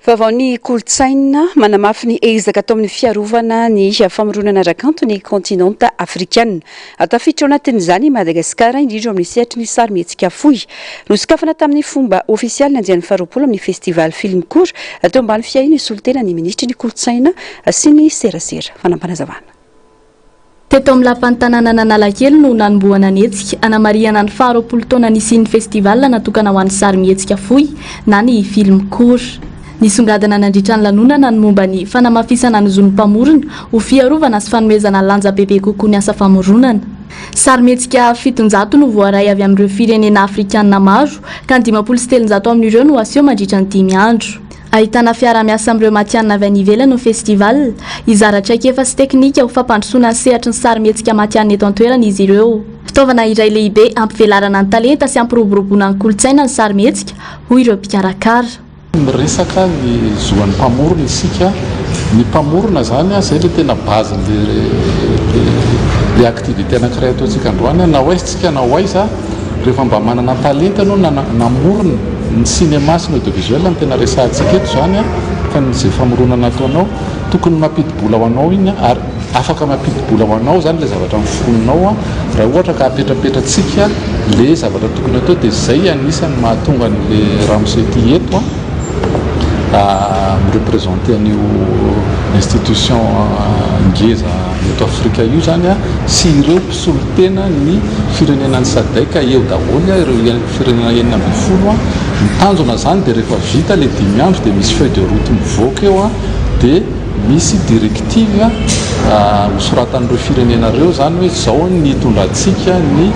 Vaovaon'ny kolontsaina, manamafy ny ezaka atao amin'ny fiarovana ny famoronana ara-kanto ny kaontinanta afrikanina. Tafiditra ao anatin'izany i Madagasikara, indrindra eo amin'ny sehatry ny sarimihetsika fohy. Nosokafana tamin'ny fomba ofisialy ny andiany faharoapolo amin'ny Festival Film Court, teo ambany fiahian'ny solontenan'ny minisitry ny Kolontsaina sy ny serasera. Fanampinazavana. Teto amin'ny Lapan'ny tanànan'Analakely no nanombohana ny hetsika hanamarihana ny faharoapolo taona nisian'ny festival natokana ho an'ny sarimihetsika fohy na ny film court. Nisongadina nandritra ny lanonana ny momba ny fanamafisana ny zon'ny mpamorona ho fiarovana sy fanomezana lanja bebe kokoa ny asa famoronana. Sarimihetsika 700 no voaray avy amin'ireo firenena afrikanina maro ka ny 350 amin'ireo no haseho mandritra ny dimy andro. Ahitana fiaraha-miasa amin'ireo matihanina avy any ivelany ny festival. Hizara traikefa sy teknika ho fampandrosoana ny sehatry ny sarimihetsika matihanina eto an-toerana izy ireo. Fitaovana iray lehibe hampivelarana ny talenta sy hampiroboroboana ny kolontsaina ny sarimihetsika, hoy ireo mpikarakara. Miresaka ny zo an'ny mpamorona isika. Ny mpamorona izany, izay ilay tena base-n'ilay activité anankiray ataontsika androany, na ho aiza isika na ho aiza, Rehefa mba manana talenta ianao na namorona, ny cinéma sy ny audiovisuel no tena resahantsika eto izany fa ny izay famoronana ataonao, tokony mampidi-bola ho anao iny ary afaka mampidi-bola ho anao izany ilay zavatra noforoninao raha ohatra ka apetrapetratsika ilay zavatra tokony atao dia izay anisan'ny mahatonga an'ilay ramose ity eto mi-representer an'io institution ngeza eto Afrika io izany sy ireo mpisolo tena ny firenena ny Sadec eo daholo ireo firenena 16. Ny tanjona izany dia rehefa vita ilay dimy andro dia misy feuille de route mivoaka eo dia misy directive hosoratan'ireo firenena ireo izany hoe izao ny hitondrantsika ny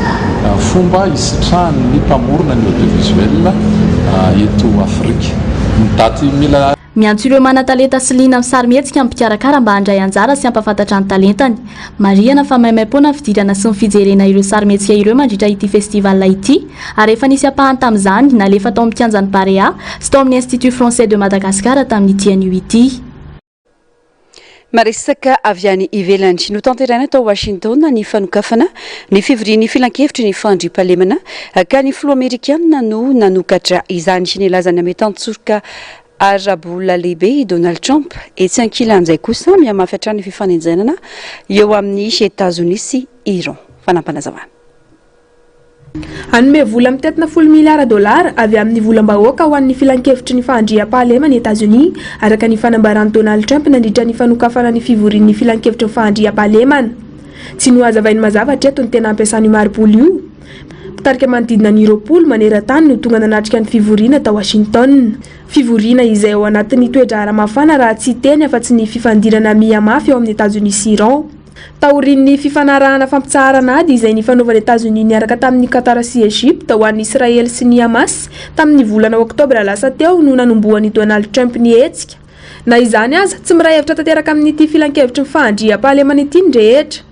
fomba hisitrahan'ny mpamorona ny audiovisuel eto Afrika. Ny daty mila. Miantso ireo manan-talenta sy liana amin'ny sarimihetsika ny mpikarakara mba handray anjara sy hampahafantatra ny talentany. Marihana fa maimaim-poana ny fidirana sy ny fijerena ireo sarimihetsika ireo mandritra ity festival ity ary efa nisy ampahany tamin'izany nalefa tao amin'ny kianjan'ny Barea sy tao amin'ny Institut Français de Madagascar tamin'ity anio ity. Maresaka avy any ivelany. Notanterahina tao Washington ny fanokafana ny fivorian'ny filankevitry ny fandriampahalemana ka ny filoha amerikanina no nanokatra izany. Nilaza ny hametan-tsoroka ara-bola lehibe i Donald Trump. Etsy ankilan'izay kosa, mihamafy hatrany ny fifanenjanana eo amin'i Etazonia sy Iran. Fanampinazavana. Hanome vola mitentina folo miliara dolara avy amin'ny volam-bahoaka ho an'ny Filankevitry ny Fahandriampahalemana i Etazonia, araka ny fanambaran'i Donald Trump nandritra ny fanokafana ny fivorian'ny Filankevitry ny Fahandriampahalemana. Tsy nohazavainy mazava hatreto ny tena hampiasana io mari-bola io. Mpitarika manodidina ny 20 maneran-tany no tonga nanatrika ny fivoriana tao Washington. Fivoriana izay ao anatin'ny toe-draharaha mafana raha tsy hiteny afa-tsy ny fifandirana mihamafy eo amin'i Etazonia sy Iran. Taorian'ny fifanarahana fampitsaharana ady izay nifanaovan'i Etazonia niaraka tamin'i Qatar sy Egypta ho an'i Israely sy ny Hamas tamin'ny volana Oktobra lasa teo no nanombohan'i Donald Trump ny hetsika. Na izany aza, tsy miray hevitra tanteraka amin'ity filankevitry ny fahandriampahalemana ity ny rehetra.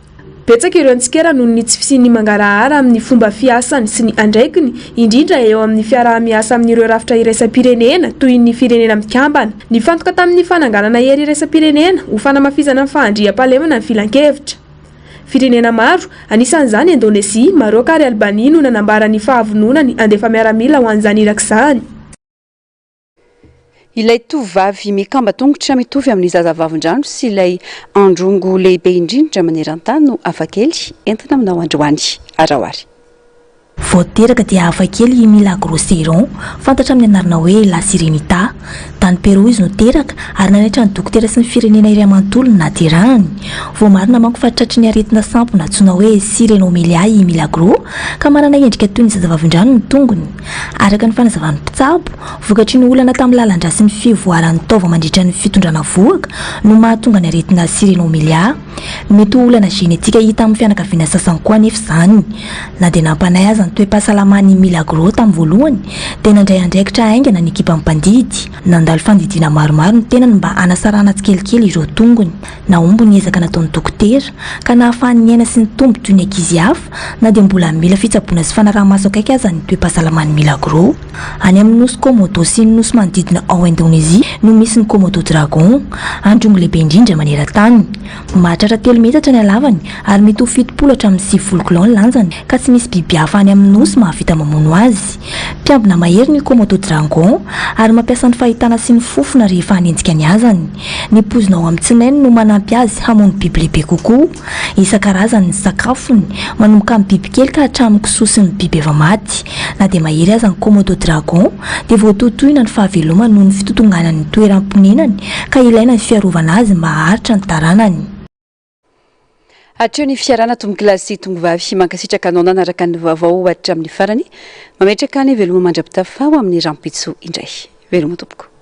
Betsaka ireo nitsikera noho ny tsy fisian'ny mangarahara amin'ny fomba fiasany sy ny andraikiny, indrindra eo amin'ny fiaraha-miasa amin'ireo rafitra iraisam-pirenena toy ny Firenena Mikambana. Nifantoka tamin'ny fananganana hery iraisam-pirenena ho fanamafisana ny fahandriampahalemana ny filankevitra. Firenena maro, anisan'izany Indonezia, Maroka ary Albania no nanambara ny fahavononany handefa miaramila ho an'izany iraka izany. Ilay tovovavy mikamba-tongotra mitovy amin'ny zazavavindrano sy ilay androngo lehibe indrindra maneran-tany no hafakely entina aminao androany. Araho ary. Vao teraka dia hafa kely i Milagro Cerón, fantatra amin'ny anarana hoe La Sirenita. Tany Però izy no teraka ary nanaitra ny dokotera sy ny firenena iray manontolo ny nahaterahany. Voamarina manko fa tratry ny aretina sampona antsoina hoe Sirenomelia i Milagro ka manana endrika toy ny zazavavindrano ny tongony. Araka ny fanazavan'ny mpitsabo, vokatry ny olana tamin'ny lalan-drà sy ny fivoaran'ny taova mandritra ny fitondrana vohoka no mahatonga ny aretina Sirenomelia. Mety ho olana genetika hita amin'ny fianakaviana sasany koa anefa izany. Na dia nampanahy aza ny. aza ny toe-pahasalaman'i Milagro tamin'ny voalohany dia nandray andraikitra haingana ny ekipan'ny mpandidy. Nandalo fandidiana maromaro ny tenany mba hanasarahana tsikelikely ireo tongony. Nahomby ny ezaka nataon'ny dokotera ka nahafahany niaina sy nitombo toy ny ankizy hafa na dia mbola mila fitsaboana sy fanaraha-maso akaiky aza ny toe-pahasalaman'i Milagro. Any amin'ny nosy Komodo sy ny nosy manodidina ao Indonezia no misy ny Komodo dragon, androngo lehibe indrindra maneran-tany. Mahatratra telo metatra ny halavany ary mety ho 70 hatramin'ny 90 kilao ny lanjany ka tsy misy biby hafa any amin'ny nosy mahavita mamono azy. Mpiambina mahery ny Komodo dragon ary mampiasa ny fahitana sy ny fofona rehefa hanenjika ny hazany. Ny poizina ao amin'ny tsinainy no manampy azy hamono biby lehibe kokoa. Isan-karazany ny sakafony, manomboka amin'ny bibikely ka hatramin'ny kisoa sy ny biby efa maty. Na dia mahery aza ny Komodo dragon, dia voatohintohina ny fahavelomany noho ny fitotonganany ny toeram-ponenany, ka ilaina ny fiarovana azy mba haharitra ny taranany. Hatreo ny fiarahana tompokolahy sy tompovavy. Mankasitraka anao nanaraka ny vaovao hatramin'ny farany. Mametraka ny veloma mandra-pitafa ho amin'ny rahampitso indray. Veloma tompoko.